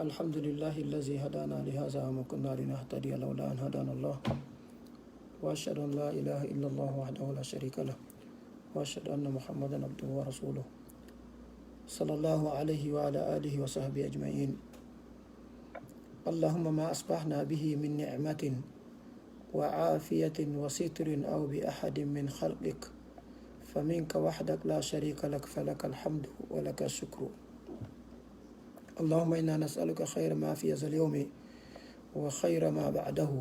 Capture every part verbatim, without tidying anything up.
الحمد لله الذي هدانا لهذا وما كنا لنهتدي لولا أن هدانا الله. وأشهد أن لا إله إلا الله وحده لا شريك له. وأشهد أن محمدا عبده ورسوله. صلى الله عليه وعلى آله وصحبه أجمعين. اللهم ما أصبحنا به من نعمة وعافية وستر أو بأحد من خلقك فمنك وحدك لا شريك لك فلك الحمد ولك الشكر. اللهم إنا نسألك خير ما في هذا اليوم وخير ما بعده.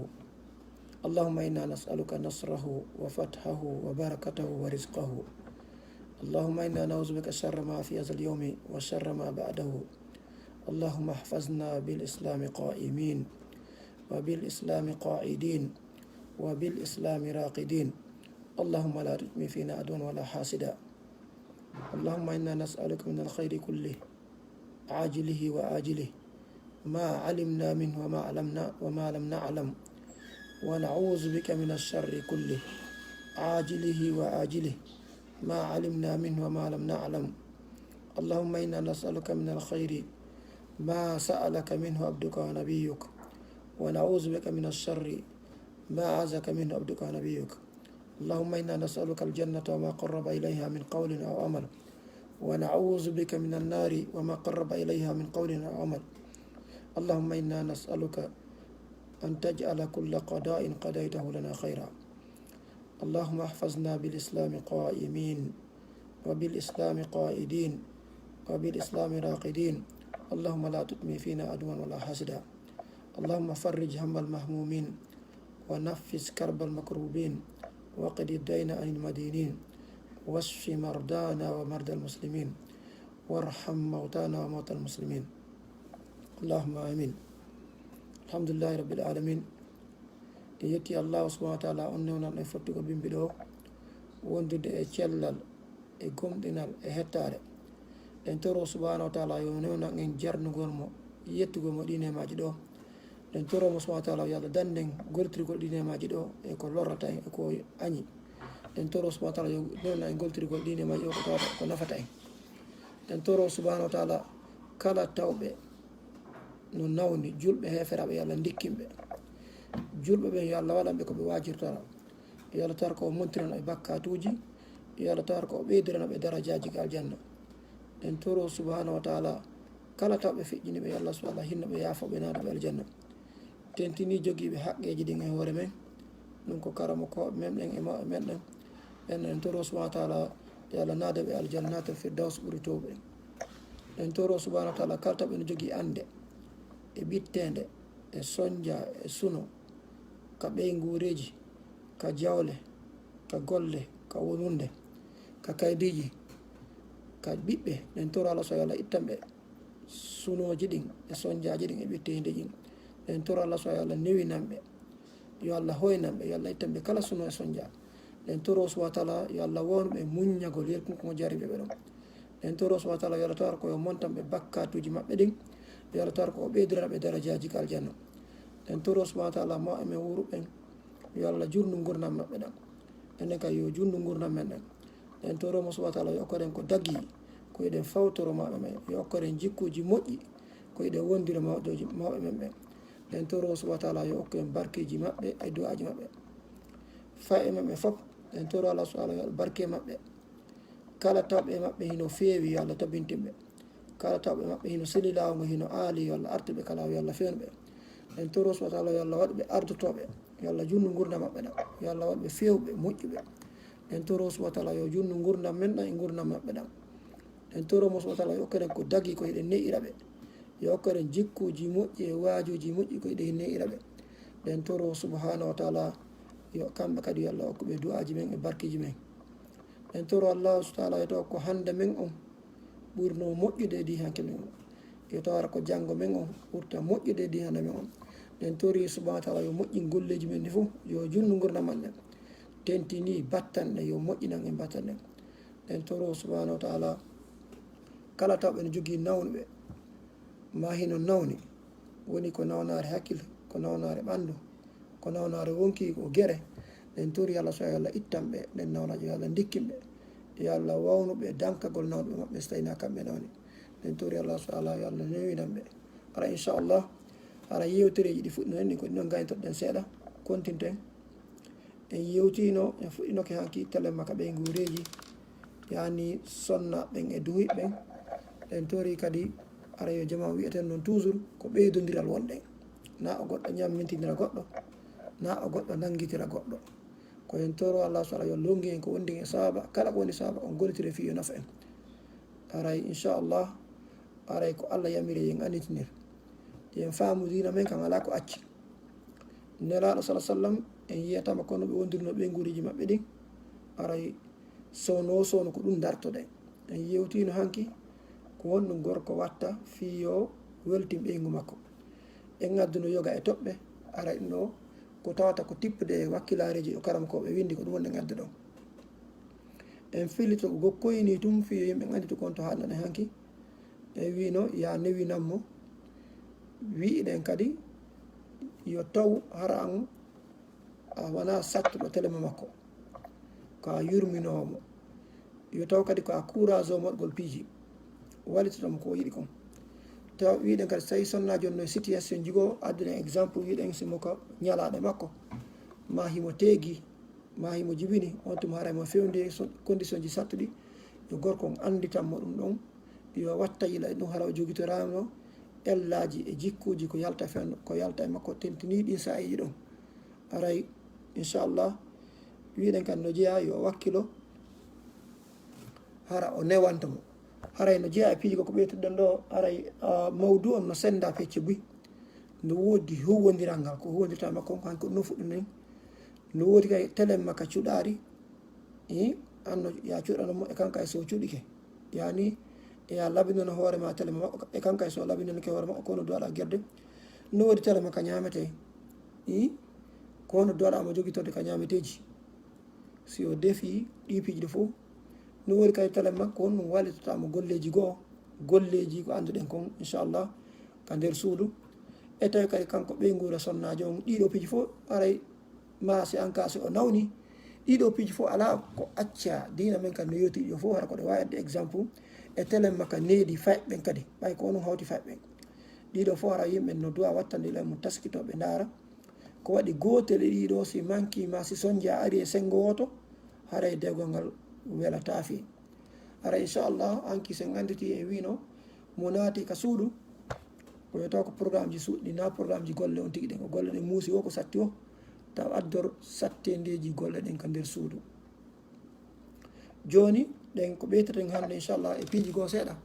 اللهم إنا نسألك نصره وفتحه وبركته ورزقه. اللهم إنا نعوذ بك شر ما في هذا اليوم وشر ما بعده. اللهم احفظنا بالإسلام قائمين وبالإسلام قاعدين وبالإسلام راقدين. اللهم لا تدم فينا عدوا ولا حاسدا. اللهم إنا نسألك من الخير كله عاجله وآجله ما علمنا منه وما علمنا وما لم نعلم، ونعوذ بك من الشر كله عاجله وآجله ما علمنا منه وما لم نعلم. اللهم إنا نسألك من الخير ما سألك منه عبدك ونبيك، ونعوذ بك من الشر ما عزك منه عبدك ونبيك. اللهم إنا نسألك الجنة وما قرب إليها من قول أو عمل، ونعوذ بك من النار وما قرب إليها من قول أو عمل. اللهم إنا نسألك أن تجعل كل قضاء قضيته لنا خيرا. اللهم احفظنا بالإسلام قائمين وبالإسلام قائدين وبالإسلام راقدين. اللهم لا تدم فينا عدوا ولا حاسدا. اللهم فرج هم المهمومين ونفس كرب المكروبين واقض الدين عن المدينين واشف مرضانا ومرضى المسلمين وارحم موتانا وموتى المسلمين. اللهم آمين. الحمد لله رب العالمين. En yetti Allahu subhanahu wa taala, on newnanɗo e fottugol bimbi ɗo, wondude e cellal, e gomɗinal, e hettaare. Ɗen toro subhanahu wa taala yo newnan en jarnugol mo, yettugol mo ɗi neemaaji ɗo. Ɗen toro mo subhanahu wa taala yo Allah dandu en goltirgol ɗi neemaaji ɗo e ko lorrata en, e ko añi. Ɗen toro subhanahu wa taala yo newnan en goltirgol ɗi neemaaji ɗo ko tawata ko nafata en. Ɗen toro subhanahu wa taala kala tawɓe no nawni julɓe heeferaaɓe, yo Allah ndikkin ɓe. Julɓe ɓen yo Allah waɗan ɓe ko ɓe waajirtoro. Yo Allah tawar ko o montirana ɓe bakkatuuji. Yo Allah tawar ko o ɓeydirana ɓe darajaaji ka aljanna. Ɗen toro subhanahu wa taala kala tawɓe feƴƴini ɓe, yo Allah subhanahu wa taala hinno ɓe, yaafo ɓe, naada ɓe aljanna. Tentini jogiiɓe haqqeeji ɗin e hoore men, ɗum ko karamokooɓe men ɓen e mawɓe men ɓen. Ɓen en toro subhanahu wa taala yo Allah naada ɓe aljanna, naata firdaws ɓuri towɓe. Ɗen toro subhanahu wa taala kala tawɓe no jogii annde e ɓitteende e sonja e suno ka ɓeynguureeji, ka jawle, ka golle, ka wonunde, ka kaydiiji, ka ɓiɓɓe. Ɗen toro Allah subhanahu wa taala yo Allah ittan ɓe sunooji ɗin e sonjaaji ɗin e ɓitteende ɗin. Ɗen toro Allah subhanahu wa taala yo Allah newinan ɓe, yo Allah hoynan ɓe, yo Allah ittan ɓe kala suno e sonja. Ɗen toro subhanahu wa taala yo Allah wownu ɓe muññagol yaltugol ko jarribe ɓe ɗon. Ɗen toro subhanahu wa taala yo Allah tawar ko yo montan ɓe bakkatuuji maɓɓe ɗin, yo Allah tawar ko o ɓeydirana ɓe darajaaji ka aljanna. Ɗen toro subhanahu wa taala mawɓe men wuuruɓe ɓen, yo Allah juutnu ngurndan maɓɓe ɗan. Enen kay yo juutnu ngurndan men ɗan. Ɗen toro mo subhanahu wa taala yo okkoren ko dagii, ko hiɗen fawtoro mawɓe men, yo okkoren jikkuuji moƴƴi, ko hiɗen wondira mawɗooji, mawɓe men ɓen. Ɗen toro subhanahu wa taala yo okku en barkeeji maɓɓe e du'aaji maɓɓe. Fay e men ɓe fof, ɗen toro Allah subhanahu wa taala yo barke maɓɓe. Kala tawɓe e maɓɓe hino feewi, yo Allah tabintin ɓe. Kala tawɓe e maɓɓe hino seli laawol ngol, hino aali, yo Allah artu ɓe ka laawol, yo Allah fewnu ɓe. Ɗen toro subhanahu wa taala yo Allah waɗu ɓe ardotooɓe, yo Allah juutnu ngurndan maɓɓe ɗan, yo Allah waɗu ɓe feewɓe, moƴƴuɓe. Ɗen toro subhanahu wa taala yo juutnu ngurndan men ɗan e ngurndan maɓɓe ɗan. Ɗen toro mo subhanahu wa taala yo okkoren ko dagii ko hiɗen ne'ira ɓe. Yo okkoren jikkuuji moƴƴi e waajuuji moƴƴi ko hiɗen ne'ira ɓe. Ɗen toro subhanahu wa taala yo kamɓe kadi yo Allah okku ɓe du'aaji men e barkeeji men. Ɗen toro Allah subhanahu wa taala yo taw ko hannde men on ɓurno moƴƴude e di hanke men on. Yo tawar ko janngo men on ɓurta moƴƴude e di hannde men on. Ɗen tori subhanahu wa taala yo moƴƴin golleeji men ɗi fof, yo juutnu ngurndan men ɗan. Tentini battanɗe, yo moƴƴinan en battanɗe. Ɗen toro subhanahu wa taala kala tawɓe no jogii nawnuɓe, ma hino nawni, woni ko nawnaare hakkil, ko nawnaare ɓanndu, ko nawnaare wonkii, ko gere. Ɗen tori Allah subhanahu wa taala yo Allah ittan ɓe ɗen nawnaaje, yo Allah ndikkin ɓe. Yo Allah wownu ɓe dankagol nawnuɓe maɓɓe so tawii na kamɓe nawni. Ɗen tori Allah subhanahu wa taala yo Allah newinan ɓe. Hara inchallah, hara yewtereeji ɗi fuɗɗinoɗen ɗin ko ɗin ɗon gaynitoɗen seeɗa, kontinten. En yewtino, en fuɗɗinoke hanki telen makka ɓeynguureeji, yaani sonnaaɓe ɓen e duhuyɓe ɓen. En tori kadi, hara yo jamaa wi'eten non toujours, ko ɓeydondiral wonɗen. Na o goɗɗo ñammintindira goɗɗo, na o goɗɗo nanngitira goɗɗo. Ko en toro Allah subhanahu wa ta'ala yo lonngu en ko wondi e sababu, kala ko woni sababu on gollitire fii yo nafa en. Haray inchallah, haray ko Allah yamiri en annitinir. Yo en faamu diina men kan alaa ko acci. Nelaaɗo sallallahu alayhi wa sallam, en yiyatama kono ɓe wondirno ɓeynguureeji maɓɓe ɗin. Haray sowno sowno ko ɗum dartoɗen. En yewtino hanki ko honɗum gorko watta fii yo weltin ɓeyngu makko. En adduno yoga e toɓɓe, haray ɗum ɗo ko tawata ko tippude e wakkilaareeji ɗo karamokooɓe windi, ko ɗum woni en adduɗo. En fillito ko gokkoyni tun fii yo yimɓe anndito kon to haalnaɗen hanki. En wino ya newinan mo. Wi'iɗen kadi yo taw hara an a wona sattuɗo telema makko. Ko a yurminoowo mo. Yo taw kadi ko a courage o moɗgol piiji. Wallitoɗon mo ko o yiɗi kon. Taw wi'iɗen kadi so tawi sonnaajo on no e situation jigo, adduɗen exemple, wi'iɗen si mo ko ñalaaɗe makko. Ma himo teegi, ma himo jibini, on tuma haray mo fewndi e so-, condition ji sattuɗi. Yo gorko on annditan mo ɗum ɗon. Yo watta yila e ɗum hara o jogitoraano ellaaji e jikkuuji ko yalta fen-, ko yalta e makko tentini ɗin saa'iiji ɗon. Haray, inchallah, wi'iɗen kan no jeyaa yo wakkilo, hara o newanto mo. Haray no jeyaa e piiji ko, ko ɓeytuɗen ɗo, haray, ah, mawdu on no sennda pecce buy. No woodi huwwondiral ngal, ko huwwondirta makko on, ko hanko no fuɗɗuno en. No woodi kay telen makka cuɗaari, i, an no ya cuɗano mo e kanka e so cuɗike. Yani, e ya labinano hoore ma telen makko, e kanka e so labinanike hoore makko, kono duwaɗa gerde. No woodi telen makka ñaamete, i, kono duwaɗa mo jogitorde ka ñaameteeji. Si o defi ɗi piiji ɗi fof, no woodi kadi telen makko, on ɗum wallitata mo golleeji goo, golleeji ko annduɗen kon, inchallah, ka nder suudu. E tawi kadi kanko ɓeynguure sonnaajo on, ɗiɗo piiji fof, haray ma si an ka si o nawni, ɗiɗo piiji fof alaa ko acca diina men kan no yewti ɗiɗo fof, hara ko ɗe waawi adde exemple, e telen makka needi fayɓe ɓen kadi, ɓay ko onon hawti fayɓe ɓen. Ɗiɗo fof hara yimɓe no duwa wattande ila mum taskitooɓe ndaara, ko waɗi gootel e ɗiɗo si manki ma si sonja ari e senngo wooto, haray dewgal ngal welataa fii. Haray inchallah, hanki sen annditi en wino, mo naati ka suudu, ko wiyetee ko programme ji suuɗi, na programme ji golle on tigi ɗen. Ko golle ɗen muusi o, ko satti o, taw addor satteendeeji golle ɗen ka nder suudu. Jooni, ɗen ko ɓeytaten hannde, inchallah, e piiji goo seeɗa.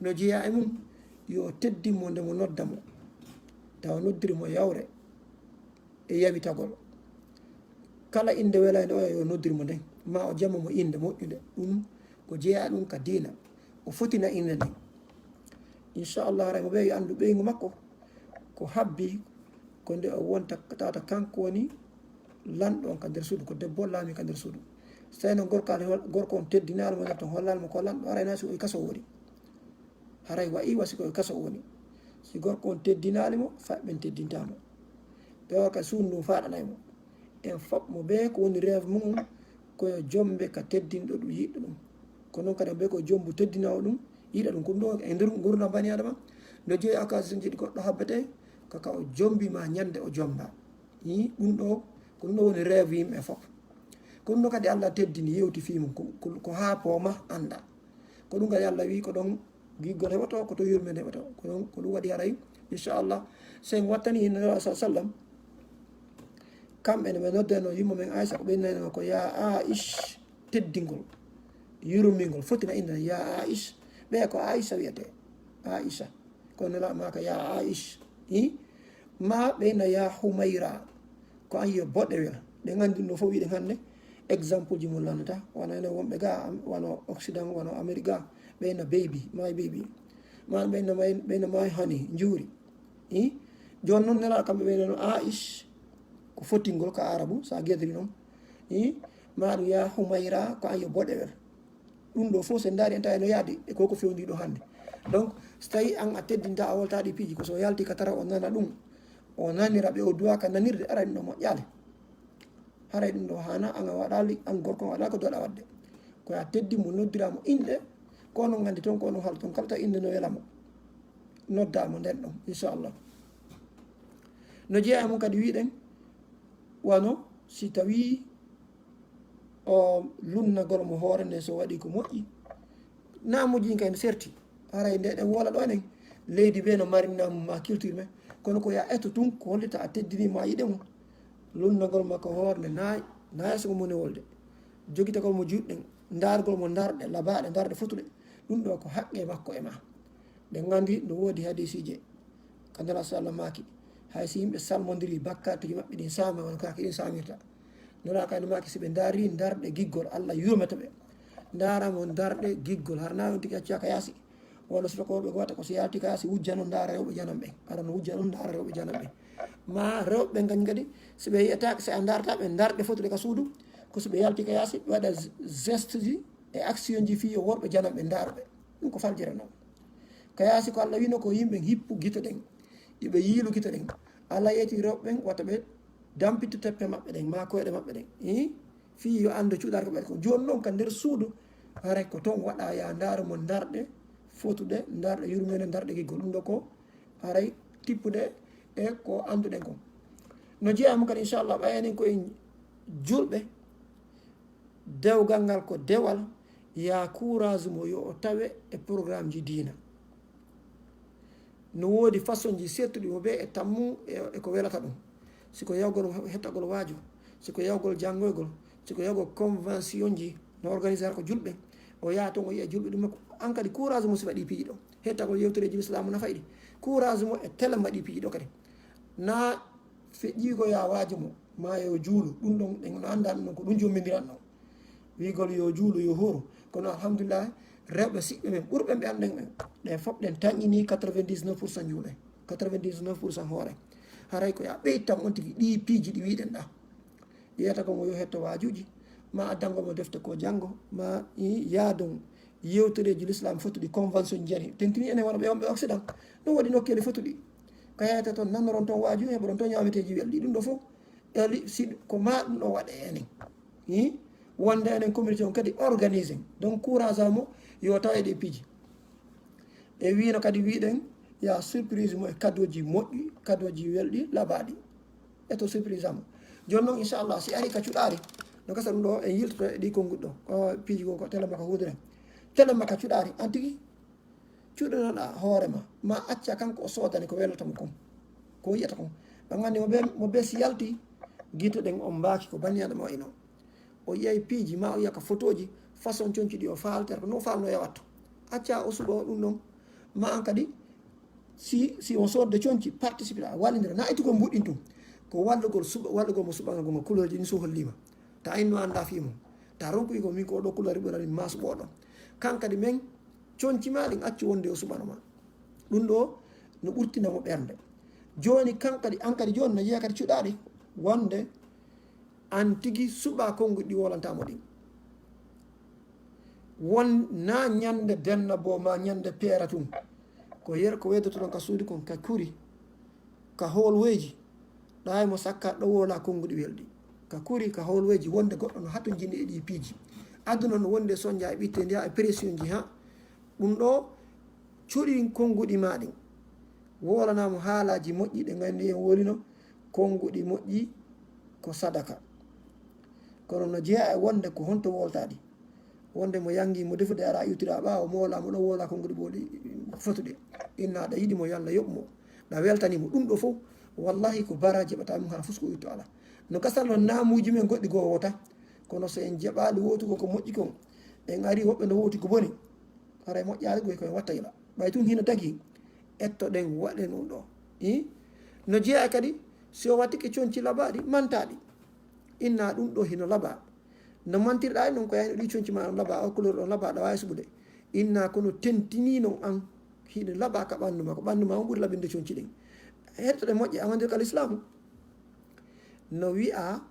No jeyaa e mum, yo teddin mo nde mo nodda mo. Tawa noddiri mo yawre e yawitagol. Kala innde welaande oya yo noddir mo nden, ma o jamma mo innde moƴƴunde. Ɗum ko jeyaa ɗum ka diina. O fotina innde nden. Inchallah, haray mo ɓeya yo anndu ɓeyngu makko. Ko habbi ko nde o wonta tawata kanko woni lanɗo on ka nder suudu, ko debbo laami ka nder suudu. So tawi noon gorko, gorko on teddinaali mo nder ton, hollaali mo ko lanɗo, haray na si o e kaso woni. Haray wa'i wa si ko e kaso woni. Si gorko on teddinaali mo, fayɓe ɓen teddintaa mo. Ɓe o ka suudu ndun faaɗanay mo. En fof mo ɓe ko woni rêve mum, ko yo jombe ka teddinɗo ɗum, yiɗɗo ɗum. Ko noon kadi ɓe ko jombu teddinoowo ɗum, yiɗa ɗum. Ko ɗum ɗo e nder ngurdam bani Adama, no jeyi occasion ji ɗi goɗɗo habbete, ko ka o jombi ma ñande o jomba. Ii, ɗum ɗo, ko ɗum ɗo woni rêve yimɓe fof. Ko ɗum ɗo kadi Allah teddini, yewti fii mum, ko, ko, ko haa pooma annda. Ko ɗum kadi Allah wi ko ɗon giggol heɓoto, ko to yurmeende heɓoto. Ko ɗum, ko ɗum waɗi haray, inchallah, sen wattani Nulaaɗo sa sallam, kamɓe ne ɓe noddano yumma men Aisha, ko ɓe innayno ko ya Aish, teddingol, yurmingol, fotina innde ya Aish, ɓe ko Aisha wiyete, Aisha. Kono Nulaaɗo maaka ya Aish, i? Ma ɓe inna ya Humayra, ko an yo boɗewel. Ɗe nganndi ɗum ɗo fof wiɗen hannde, exemple ji mum lannata, wano enen wonɓe ga, am-, wano Occident, wano Amérique ga, ɓe inna baby, my baby. Ma ɓe inna my, ɓe inna my honey, njuuri. I? Jooni noon Nelaaɗo kamɓe ɓe inna no Aish, ko fottingol ka Arabu, sa gedri noon. I? Ma ɗum ya Humayra, ko an yo boɗewel. Ɗum ɗo fof, so en ndaari en tawi no yaadi e ko, ko fewndi ɗo hannde. Donc, so tawi an a teddinta, a wolta ɗi piiji, ko so yalti ka tara o nana ɗum, o nanira ɓe o duwa ka nanirde, ara ɗum ɗo moƴƴaali. Haray ɗum ɗo haana, an a waɗaali, an gorko a waɗaali ko doɗa waɗde. Ko ya teddi mo, noddira mo inɗe, ko onon nganndi toon, ko onon haala toon, kala tawi innde no wela mo. noddaama nden ɗon, inchallah. No jeeya e mum kadi wiɗen, wano si tawi o lunnagol mo hoore nden so waɗi ko moƴƴi, naamuuji ɗin kay no serti. Haray nde ɗen wola ɗo enen, leydi be no mari naamu ma culture men. Kono ko ya eto tun ko hollita a teddini ma yiɗe mum. Lunnagol makko hoore nde naay, naay so mo mone wolde. Jogitagol mo juuɗe ɗen, ndaargol mo ndarɗe labaaɗe, ndarɗe fotuɗe. Ɗum ɗo ko haqqe makko e ma. Ɗen anndi no woodi hadiisiije. Ka Nela sallam maaki, hay si yimɓe salmondiri bakkaatuji maɓɓe ɗin saama, wano kaake ɗin saamirta. Nela kadi maaki, si ɓe ndaari ndarɗe giggol, Allah yurmete ɓe. Ndaara mo ndarɗe giggol, har na on tigi accaa ka yaasi. Wano sifa ko worɓe gowata ko si yalti ka yaasi wujja non ndaara rewɓe janam ɓen. Ara no wujja non ndaara rewɓe janam ɓen. Ma rewɓe ɓen kañum kadi, si ɓe yiyataake, si a ndaarata ɓe, ndarɗe fotuɗe ka suudu, ko si ɓe yalti ka yaasi, ɓe waɗa geste ji e action ji fii yo worɓe janam ɓe ndaara ɓe. Ɗum ko faljere non. Ka yaasi ko Allah wino ko yimɓe hippu gite ɗen, iɓe yiilu gite ɗen. Allah yeeti rewɓe ɓen wata ɓe dampito teppe maɓɓe ɗen, ma koyɗe maɓɓe ɗen. Ii? Fii yo anndu cuɗaare ko ɓeyɗa ko. Jooni non ka nder suudu, haray ko ton waɗa ya ndaaru mo ndarɗe fotuɗe, ndarɗe yurmeende, ndarɗe giggol. Ɗum ɗo ko haray tippude e ko annduɗen kon. No jeeya mum kadi, inchallah, ɓay enen ko en julɓe, dewgal ngal ko dewal, ya courage mo yo o tawe e programme ji diina. No woodi façon ji settuɗi mo ɓe e tammu e, e ko welata ɗum. Si ko yawgol hettagol waaju, si ko yawgol janngoygol, si ko yawgol convention ji, no organiser ko julɓe, o yaha ton o yiya julɓe ɗum makko. An kadi courage mo si waɗi piiji ɗo. Hettagol yewtereji Islamu nafa ɗi. Courage mo e tele mbaɗi piiji ɗo kadi. Na feƴƴigo ya waaju mo, ma yo juulu, ɗum ɗon ɗen no annda ɗum ɗon ko ɗum jommindiran ɗon. Wiigol yo juulu, yo hooru. Kono alhamdulillah, rewɓe siɓɓe ɓen, ɓurɓe ɓe annden ɓen, ɗen fof ɗen tanƴini quatre-vingt-dix-neuf pour cent juuɗe, quatre-vingt-dix-neuf pour cent hoore. Haray ko ya ɓeytan on tigi ɗi piiji ɗi wiɗen ɗa. Ƴeeta ko mo yo hetto waajuuji, ma addango mo defte ko janngo, ma i yaadon yewtereeji l'islam fotuɗi, convention ji jari. Tentini enen wano ɓe on ɓe Occident, ɗum waɗi nokkeeli fotuɗi. Ka yahata toon, nanoron toon waaju, heɓoron toon ñaameteeji welɗi. Ɗum ɗo fof, eli, si ko ma ɗum ɗo waɗe enen. Hi? Wonde enen communauté on kadi organisé. Donc, courage à mo, yo tawe ɗe piiji. E wino kadi wiɗen, ya surprise mo e kadoji moƴƴi, kadoji welɗi, labaɗi. E to surprise am. Jooni noon, inchallah, si ari ka cuɗaari, no gasa ɗum ɗo, en yiltoto e ɗi konnguɗi ɗo. Ko piiji goo ko tele makka huudere. Tele makka cuɗaari, an tigi, cuɗanoɗa hoore ma. Ma acca kanko o soodani ko welata mo kon. Ko yiyata kon. Ɗon anndi mo be, mo be si yalti, gite ɗen on mbaaki ko banni Adama wayno. O yiyay piiji, ma o yiya ka fotooji, façon conci ɗi o faaltera, ko no o faalno yawatto. Acca o suɓa o ɗum ɗon. Ma an kadi, si, si on soodde conci, participe ɗa, wallindira. Na ittu ko mbuɗɗin tun. Ko wallugol suɓa, wallugol mo suɓa ngol couleur ji ni so hollima. Ta inno annda fii mum. Ta ronkuyi ko min ko ɗo couleur ɓurani ma suɓo ɗon. Kan kadi men conci ma ɗin accu wonde o suɓano ma. Ɗum ɗo no ɓurtina mo ɓernde. Jooni kan kadi, an kadi jooni no jeeya kadi cuɗaɗi wonde an tigi suɓa konnguɗi ɗi wolantamo ɗin. Won na ñande denna bo ma ñande peera tun. Ko yer ko weddotoɗon ka suudu kon ka kuri, ka hoolweeji, ɗa e mo sakka ɗo wola konnguɗi welɗi. Ka kuri, ka hoolweeji wonde goɗɗo no hatonjini e ɗi piiji. Aduna no wonde sonja e ɓitte ndiya e pression ji ha. Ɗum ɗo cuɗi konnguɗi ma ɗin. Wolanamo haalaji moƴƴi ɗe nganndi en wolino, konnguɗi moƴƴi ko sadaka. Kono no jeeya e wonde ko honto woltaɗi. Wonde mo yangi mo defude ara iwtira ɓaawo mo wola mo ɗo wola konnguɗi ɓooɗi fotuɗi. Inna ɗa yiɗi mo yo Allah yoɓ mo. Ɗa weltani mo ɗum ɗo fof. Wallahi ko bara jeɓata mum hara fus ko itto ala. No gasal noon naamuuji men goɗɗi goo wota. Kono so en jeɓaali wootugol ko moƴƴi kon, en ari woɓɓe no wooti ko boni. Haray moƴƴaali goy koye watta yila. Ɓay tun hino dagi, ettoɗen waɗen ɗum ɗo. I? No jeeya kadi, si o wattike conci labaɗi, mantaɗi. Inna ɗum ɗo hino laba. No mantirɗa e non ko yayno ɗi conci ma on laba, o couleur ɗon laba, ɗa wawi suɓude. Inna kono tentini non an, hino laba ka ɓandu ma, ko ɓandu ma on ɓuri labinde conci ɗin. Hettoɗe moƴƴe, awandir kal islamu. No wi'a,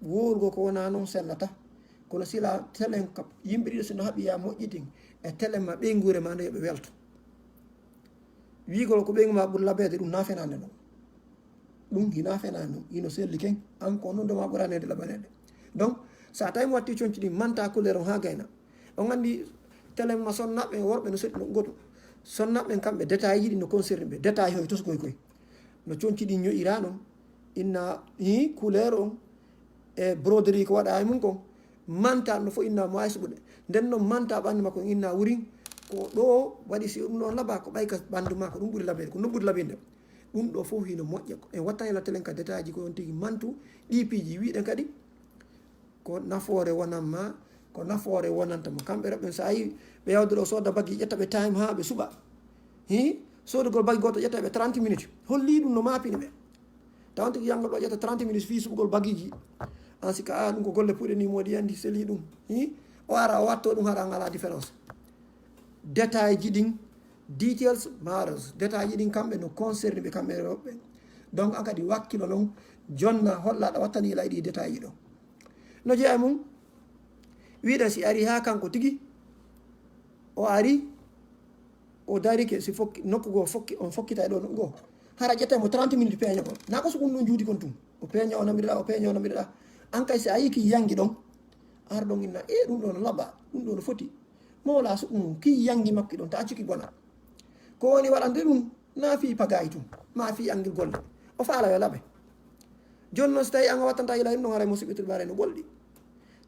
wowlugol ko wona noon sellata. Kono sila telen ka yimɓe ɗiɗo sino haɓi ya moƴƴitin e telen ma ɓeynguure ma nde yo ɓe welto. Wiigol ko ɓeyngu ma ɓuri labeede ɗum na fenaande noon. Ɗum hina fenaande noon. Hino selli ken. An ko noon doma ɓuraneede labaneede. Donc, so a tawi mo watti conci ɗin manta couleur on ha gayna. On anndi telen ma sonnaɓe worɓe no seɗi no gotu. Sonnaaɓe ɓen kamɓe, détail ji ɗi no concerné ɓe, détail hoy tosgoy koy. No conci ɗin ño'ira non, inna hi couleur on e broderie ko waɗa e mum kon. Manta no fo inna mo ay suɓude. Nden non manta ɓandu makko inna wurin. Ko ɗo waɗi si ɗum ɗon laba ko ɓay ka ɓandu makko ɗum ɓuri labede, ko non ɓuri labinde. Ɗum ɗo fof hino moƴƴa. En wattani la telen ka détail ji ko on tigi mantu ɗi piiji wiɗen kadi. Ko nafoore wonan ma, ko nafoore wonanta mo. Kamɓe rewɓe, so a yi ɓe yawde ɗo sooda baggi, ƴetta ɓe time haa ɓe suɓa. Hi, soodugol baggi gooto ƴetta ɓe trente minutes. Holli ɗum no maapini ɓe. Tawanti ko yangol ɗo ƴetta trente minutes fii suɓugol baggiji. An si ka, a, ɗum ko golle puɗe ni moɗi andi seli ɗum. Hi, o ara o watto ɗum hara an ala différence. Détail ji ɗin, details matters. Détail ji ɗin kamɓe no concerné ɓe kamɓe rewɓe. Donc an kadi wakkilo non, jonna holla ɗa wattani la ɗi détail ji ɗo. No jeeya e mum, wiɗa si ari haa kanko tigi, o ari, o darike, si fokki, nokku goo fokki, on fokkita e ɗo nokku goo. Hara ƴetta mo trente minutes peeña kon. Na ko sukun ɗum juuti kon tun. O peeña, o namira, o peeña, o namira. An kay si a yi ki yangi ɗon, ar ɗon inna, e ɗum ɗo no laba, ɗum ɗo no foti. Mo wala sukun ki yangi makki ɗon, ta accuki bona. Ko woni waɗande ɗum, na fii pagayi tun, ma fii angil golle. O faala yo laɓe. Jooni noon, so tawi an a wattanta ila ɗum ɗon, haray musiɓɓe tedduɓe, haray no ɓolɗi.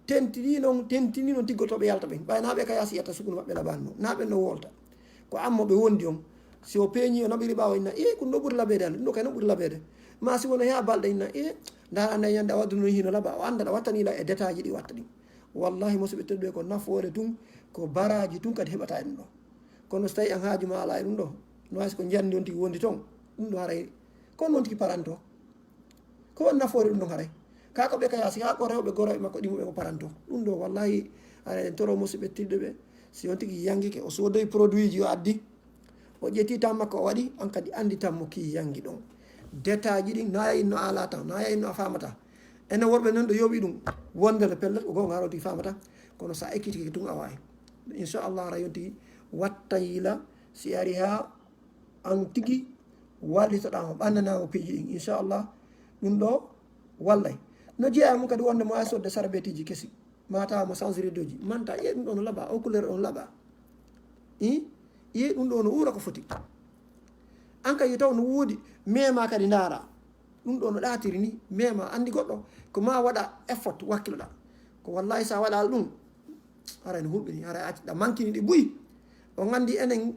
Tentini noon, tentini noon tiggotooɓe yalta ɓen. Ɓay na ɓe ka yaasi yetta sukunu maɓɓe laɓan noon. Na ɓen no wolta. Ko an mo ɓe wondi on. Si o peeñi, o naɓiri ɓaawo, inna, "E, ko no ɓuri laɓeede an, ɗum ɗo kay no ɓuri laɓeede." Ma si wono he a balɗe, inna, "E, ndaar an e ñande a wadduno hino laɓa." O annda ɗa wattani la e détail ji ɗi watta ɗin. Wallahi, musiɓɓe tedduɓe, ko nafoore tun, ko baraaji tun kadi heɓata e ɗum ɗo. Kono so tawi an haaju ma alaa e ɗum ɗo, no wayi so ko njandi on tigi wondi ton, ɗum ɗo haray ko non tigi paranto. Ko woni nafoore ɗum ɗon haray? Ka ko ɓe ka yaasi, haa ko rewɓe gorooɓe makko ɗimo ɓe ko paranto. Ɗum ɗo wallahi, haray en toro musiɓɓe tedduɓe, si on tigi yangike, o soodoy produit ji o addi, o ƴetti tan makko o waɗi, an kadi andi tan mo ki yangi ɗon. Détail ji ɗin, na yayin no a laata, na yayin no a faamata. Enen worɓe non ɗo yoɓi ɗum, wondere pellet ko goonga rewti faamata, kono sa ekkitike tun a waawi. Inchallah, haray on tigi wattay yila, si ari haa an tigi wallitoɗaa mo, ɓannanaa mo piiji ɗin. Inchallah, ɗum ɗo wallay. No jeeya mum kadi wonde mo ay sodde sarbetiji kesi. Mata mo change rideau ji. Manta, iye ɗum ɗo no laɓa, o couleur ɗo no laɓa. I? Iye ɗum ɗo no wuura ko foti. An kay taw no woodi, mema kadi ndaara. Ɗum ɗo no ɗaatiri ni, mema andi goɗɗo, ko ma waɗa effort wakkiloɗa. Ko wallahi sa waɗal ɗum, haray no hulɓini, haray acciɗa mankini ɗi buy. On andi enen,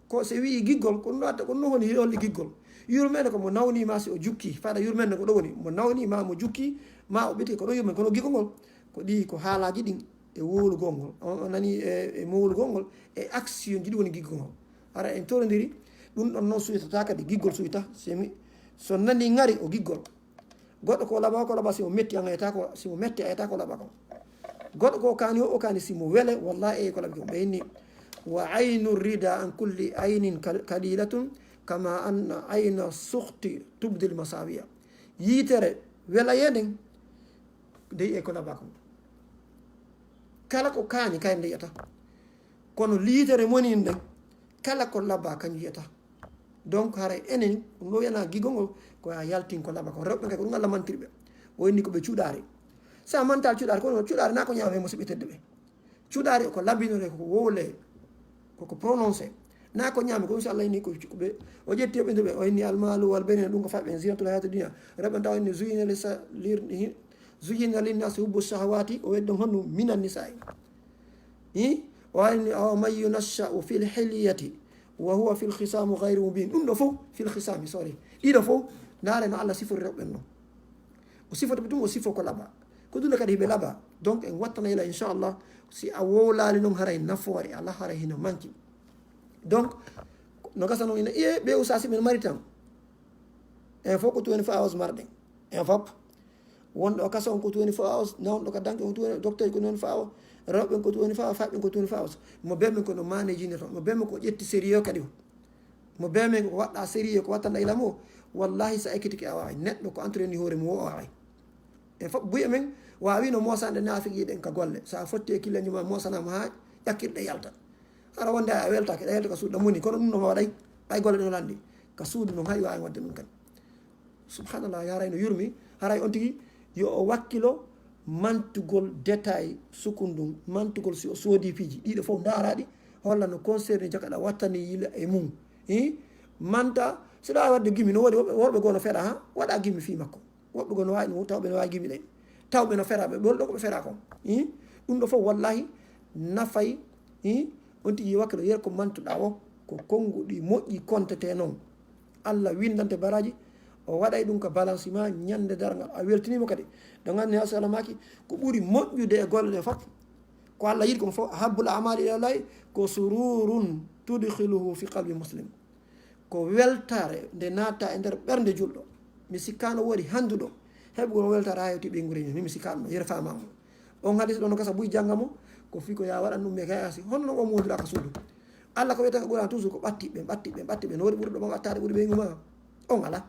ko se wi'i giggol, ko ɗum ɗo watta, ko ɗum ɗo woni holli giggol. Yurmeende ko mo nawni ma si o jukki, fada yurmeende ko ɗo woni, mo nawni ma mo jukki, ma o ɓiti ko ɗo yurmeende, kono giggol ngol, ko ɗi ko haalaaji ɗin e wowlugol ngol. On, on nani e, e mowlugol ngol, e action ji ɗi woni giggol ngol. Hara en torondiri, ɗum ɗon noon suytata kadi, giggol suyta, so mi, so nani ngari o giggol. Goɗɗo ko laɓa, ko laɓa si mo metti an ayata ko, si mo metti ayata ko laɓa kon. Goɗɗo ko kaani o, o kaani si mo wele, wallahi e ko laɓi kon. Ɓe inni, "Wa aynu rida an kulli aynin kal-, kalilatun, kama anna ayna sukhti tubdil masawiya." Yitere welaye nden, dey e ko laɓa kon. Kala ko kaani kay nde yiyata. Kono liitere moni nden, kala ko laɓa kan yiyata. Donc, haray enen, ɗum ɗo wiyana giggol ngol, ko a yaltin ko laɓa kon. Rewɓe kay, ko ɗum Allah mantiri ɓe. O inni ko ɓe cuɗaari. Sa mantal cuɗaari, kono cuɗaari na ko ñaame musiɓɓe tedduɓe. Cuɗaari ko labinore, ko wowle, ko ko prononcé. Na ko ñaame, ko ɗum si Allah inni ko, ko ɓe, o ƴetti o ɓe, o inni almalu wal banina, ɗum ko faɓɓe, zinatul hayati dunya. Rewɓe taw inni zuyina li sa-, lir-, hi-, zuyina linnasi hubbu shahawati, o weddi ɗon honno minan nisa'i. Hi? O inni, "Aw man yunashsha'u fil hilyati wa huwa fil khisami ghayru mubin." Ɗum ɗo fof, fil khisami, sorry. Ɗiɗo fof, ndaare no Allah sifori rewɓe no. O sifori ɓe ɗum, o sifo ko laɓa. Ko dule kadi hiɓe laɓa. Donc, en wattana yila, inchallah, si a wowlaali noon haray nafoore, Allah haray hino manki. Donc, no gasa noon ina, iye, ɓe usasi men mari tan. En fof ko twenty-four hours marɗen. En fof. Wonɗo o kaso on ko twenty-four hours, nawɗo ka danke on ko twenty, docteur ko twenty-four hours, rewɓe ko twenty-four hours, faɓɓe ko twenty-four hours. Mo be men ko no manejine ton, mo be men ko ƴetti sérieux kadi o. Mo be men ko waɗɗa sérieux ko wattanda ila mo, wallahi sa ekkitike a waaway. Neɗɗo ko entraîni hoore mum o waaway. En fof buye men waawino moosande naafiqiiɗen ka golle. Sa fotti e killeeji ma moosanaama haa ƴakkirɗe yalta. Hara wonde a weltaake, ɗa yalta ka suudu ɗa moni, kono ɗum no ma waɗay, ɓay golle ɗo lanndi. Ka suudu no hay waawi waɗde ɗum kadi. Subhanallah, ya haray no yurmi, haray on tigi yo o wakkilo mantugol détail sukun ndun, mantugol si o soodi piiji, ɗiɗo fof ndaaraɗi, holla no concerné jakaɗa wattani yila e mum. Hi? Manta, si ɗa waɗde gimi, no waɗi worɓe, worɓe goo no feɗa, ha? Waɗa gimi fii makko. Woɓɓe goo no waawi ɗum, taw ɓe no waawi gimi ɗen. Taw ɓe no feraa, ɓe ɓolɗo ko ɓe feraa kon. Hi? Ɗum ɗo fof, wallahi, nafay. Hi? On tigi wakkilo yer ko mantuɗaa o, ko konnguɗi moƴƴi kontete non. Allah winndante baraaji, o waɗay ɗum ka balance ma ñande darngal. A weltiniima kadi. Ɗo nganndi ha salamaki, ko ɓuri moƴƴude e golle ɗe fof, ko Allah yiɗi kon fof, ahabbul a'mali ila Allahi, ko sururun tudkhiluhu fi qalbi muslim. Ko weltaare nde naata e nder ɓernde julɗo. Mi sikkaano woodi hannduɗo heɓugol weltaare haa yewti ɓeyngu reño, ni mi sikkaano, yere faama mo. On hadis ɗo no gasa buy jannga mo, ko fii ko ya waɗan ɗum ɓe kayasi. Honno o moodira ka suudu? Allah ko wiyata ka Qur'an toujours ko ɓatti ɓe, ɓatti ɓe, ɓatti ɓe. No woodi ɓurɗo ma ɓattaade ɓuri ɓeyngu ma? On alaa.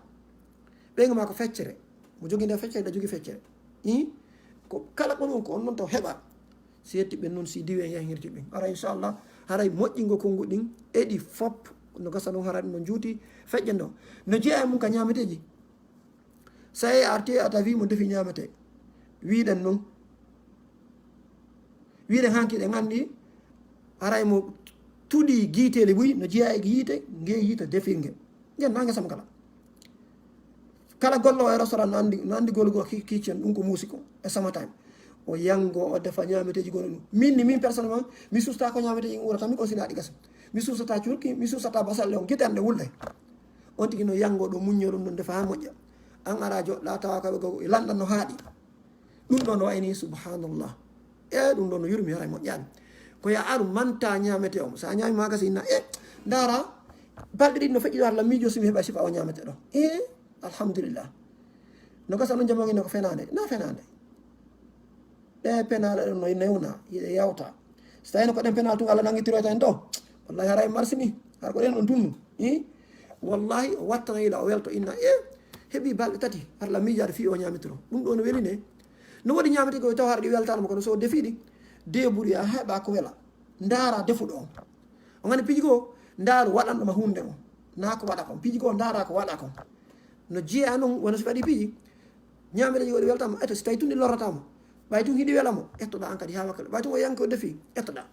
Ɓeyngu ma ko feccere. Mo jogii nde feccere, ɗa jogii feccere. Ii? Ko kala ɓuri on ko on non taw heɓa. Si yetti ɓen non, si diwi en yahirti ɓen. Ara inchallah, haray moƴƴingo konnguɗi ɗin, e ɗi fof, no gasa non haray no juuti, feƴƴe no. No jeyaa e mum ka ñaameteeji. Sa yehi a arti a tawi mo defi ñaamete. Wiɗen non. Wiɗen hanki ɗen anndi, haray mo tuɗi giiteeli buy, no jeyaa e yiite, nge yiite defirnge. Ngen na ngesa mo kala. Kala gollo e restaurant no anndi, no anndi gollugo ki-, kitchen, ɗum ko muusi ko, e summer time. O yango, o defa ñaameteeji goɗɗi ɗum. Min ni, min personnellement, mi susta ko ñaameteeji ɗin urata, mi kon sina ɗi gasa. Mi sustata curki, mi sustata basalle on, gite an ɗe wulde. On tigi no yango ɗo muñño ɗum ɗon defa haa moƴƴa. An ara joɗɗa tawa ka ɓe go, lanɗan no haaɗi. Ɗum ɗo no wayni, subhanallah. E ɗum ɗo no yurmi, haray moƴƴaani. Ko ya aru manta ñaamete on. Sa ñaami ma gasa inna, e, ndaara, balɗe ɗiɗi no feƴƴi ɗo, har la miijo si mi heɓa sifa o ñaamete ɗo. E, alhamdulillah. No gasa no jamogi no ko fenaande. Na fenaande. Ɗe penaale ɗon no newna, hiɗe yawta. So tawino ko ɗen penaale tun Allah nangitiroyta en ɗo. Wallahi haray marsini. Har ko ɗen ɗon tunnu. I? Wallahi o wattana yila o welto inna, e, heɓi balɗe tati, har la miijaade fii o ñaamitiro. Ɗum ɗo no weli ne. No woodi ñaamete ko taw har ɗi weltaano mo, kono so o defi ɗi, deburi a heɓa ko wela. Ndaara defuɗo on. On anndi piiji goo, ndaaru waɗanɗo ma huunde on. Naa ko waɗa kon. Piiji goo, ndaara ko waɗa kon. No jeyaa non, wano si waɗi piiji. Ñaameteeji goɗɗi weltaama, eto, si tawi tun ɗi lorrataa mo. Ɓay tun hiɗi wela mo, ettoɗaa an kadi haa wakkati. Ɓay tun o yanki o defi, ettoɗaa.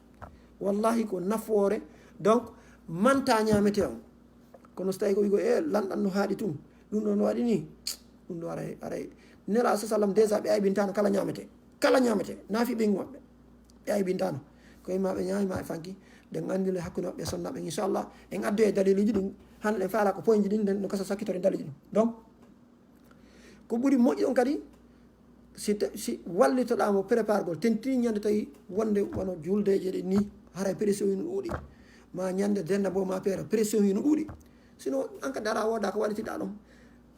Wallahi ko nafoore, donc, manta ñaamete on. Kono so tawi ko wigo, e, lanɗan no haaɗi tun, ɗum ɗo no waɗi ni, ɗum ɗo aray, aray. Nela sa sallam déjà ɓe aybintaano kala ñaamete. Kala ñaamete, naafi ɓeyngu maɓɓe. Ɓe aybintaano. Ko e ma ɓe ñaami ma ɓe fanki, ɗen anndi le hakkunde maɓɓe e sonna ɓen, inchallah. En addoye daliliji ɗin, hannde ɗen faala ko poinji ɗin, ɗen no gasa sakkitoren daliliji ɗin. Donc, ko ɓuri moƴƴi on kadi, si ta-, si wallitoɗaa mo prépargol, tentini ñande tawi wonde wano juldeeje ɗe ni, haray pression hino ɗuuɗi. Ma ñande denda bo ma peera, pression hino ɗuuɗi. Sinon, an kadi ara wooda ko wallitiɗaa ɗon.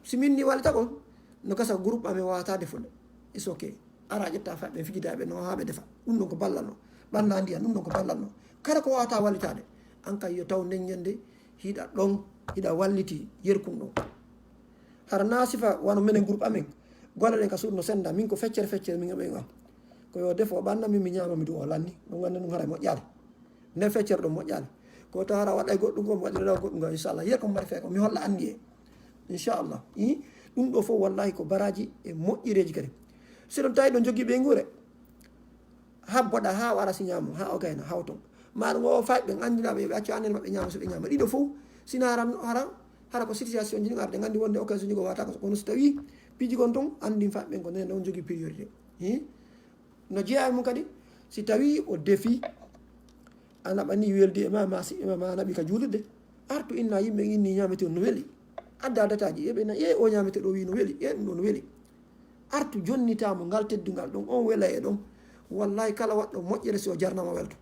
Si min ni wallitagol, no gasa groupe amen wawata defude. It's okay. Ara ƴetta fa ɓe fijidaaɓe no haa ɓe defa. Ɗum ɗon ko ballal no. Ɓanna ndiyan, ɗum ɗon ko ballal no. Kala ko wawata wallitaade, an kay yo taw nden ñande hiɗa ɗon, hiɗa walliti yerkun ɗon. Hara na sifa wano menen groupe amen. Golle ɗen ka suudu no senda, min ko feccere feccere min ɓe. Ko yo defo ɓanna min mi ñaama mi duwa lanni. Ɗum wonde ɗum haray moƴƴaali. Nde feccere ɗum moƴƴaali. Ko taw hara waɗay goɗɗum ko, mi waɗira goɗɗum ko, inchallah. Yiya ko mari fee ko, mi holla anniye. Inchallah. I, ɗum ɗo fof wallahi ko baraji e moƴƴireeji kadi. Si ɗon tawi ɗon jogii ɓeynguure, habboɗa haa wara si ñaamo, haa o gayna, hawton. Maɗum o fayi ɓen anndinaaɓe, yo ɓe accu anndina maɓɓe ñaama, so ɓe ñaama. Ɗiɗo fof, sina hara, hara, hara ko situation ji ɗin arde, nganndi wonde occasion ji ko wata ko, kono so tawi piiji gon ton, anndin fayi ɓen ko nden on jogii priorité. Hi? No jeyaa e mum kadi, si tawi o defi, a naɓani weldi e ma, ma si, e ma, ma a naɓi ka juulirde, artu inna yimɓe inni ñaamete on no weli. Adda dataaji, e ɓe na, e o ñaamete ɗo wi no weli, e ɗum ɗo no weli. Artu jonnita mo ngal teddungal ɗon, on wela e ɗon. Wallahi kala waɗɗo moƴƴere si o jarnama welto.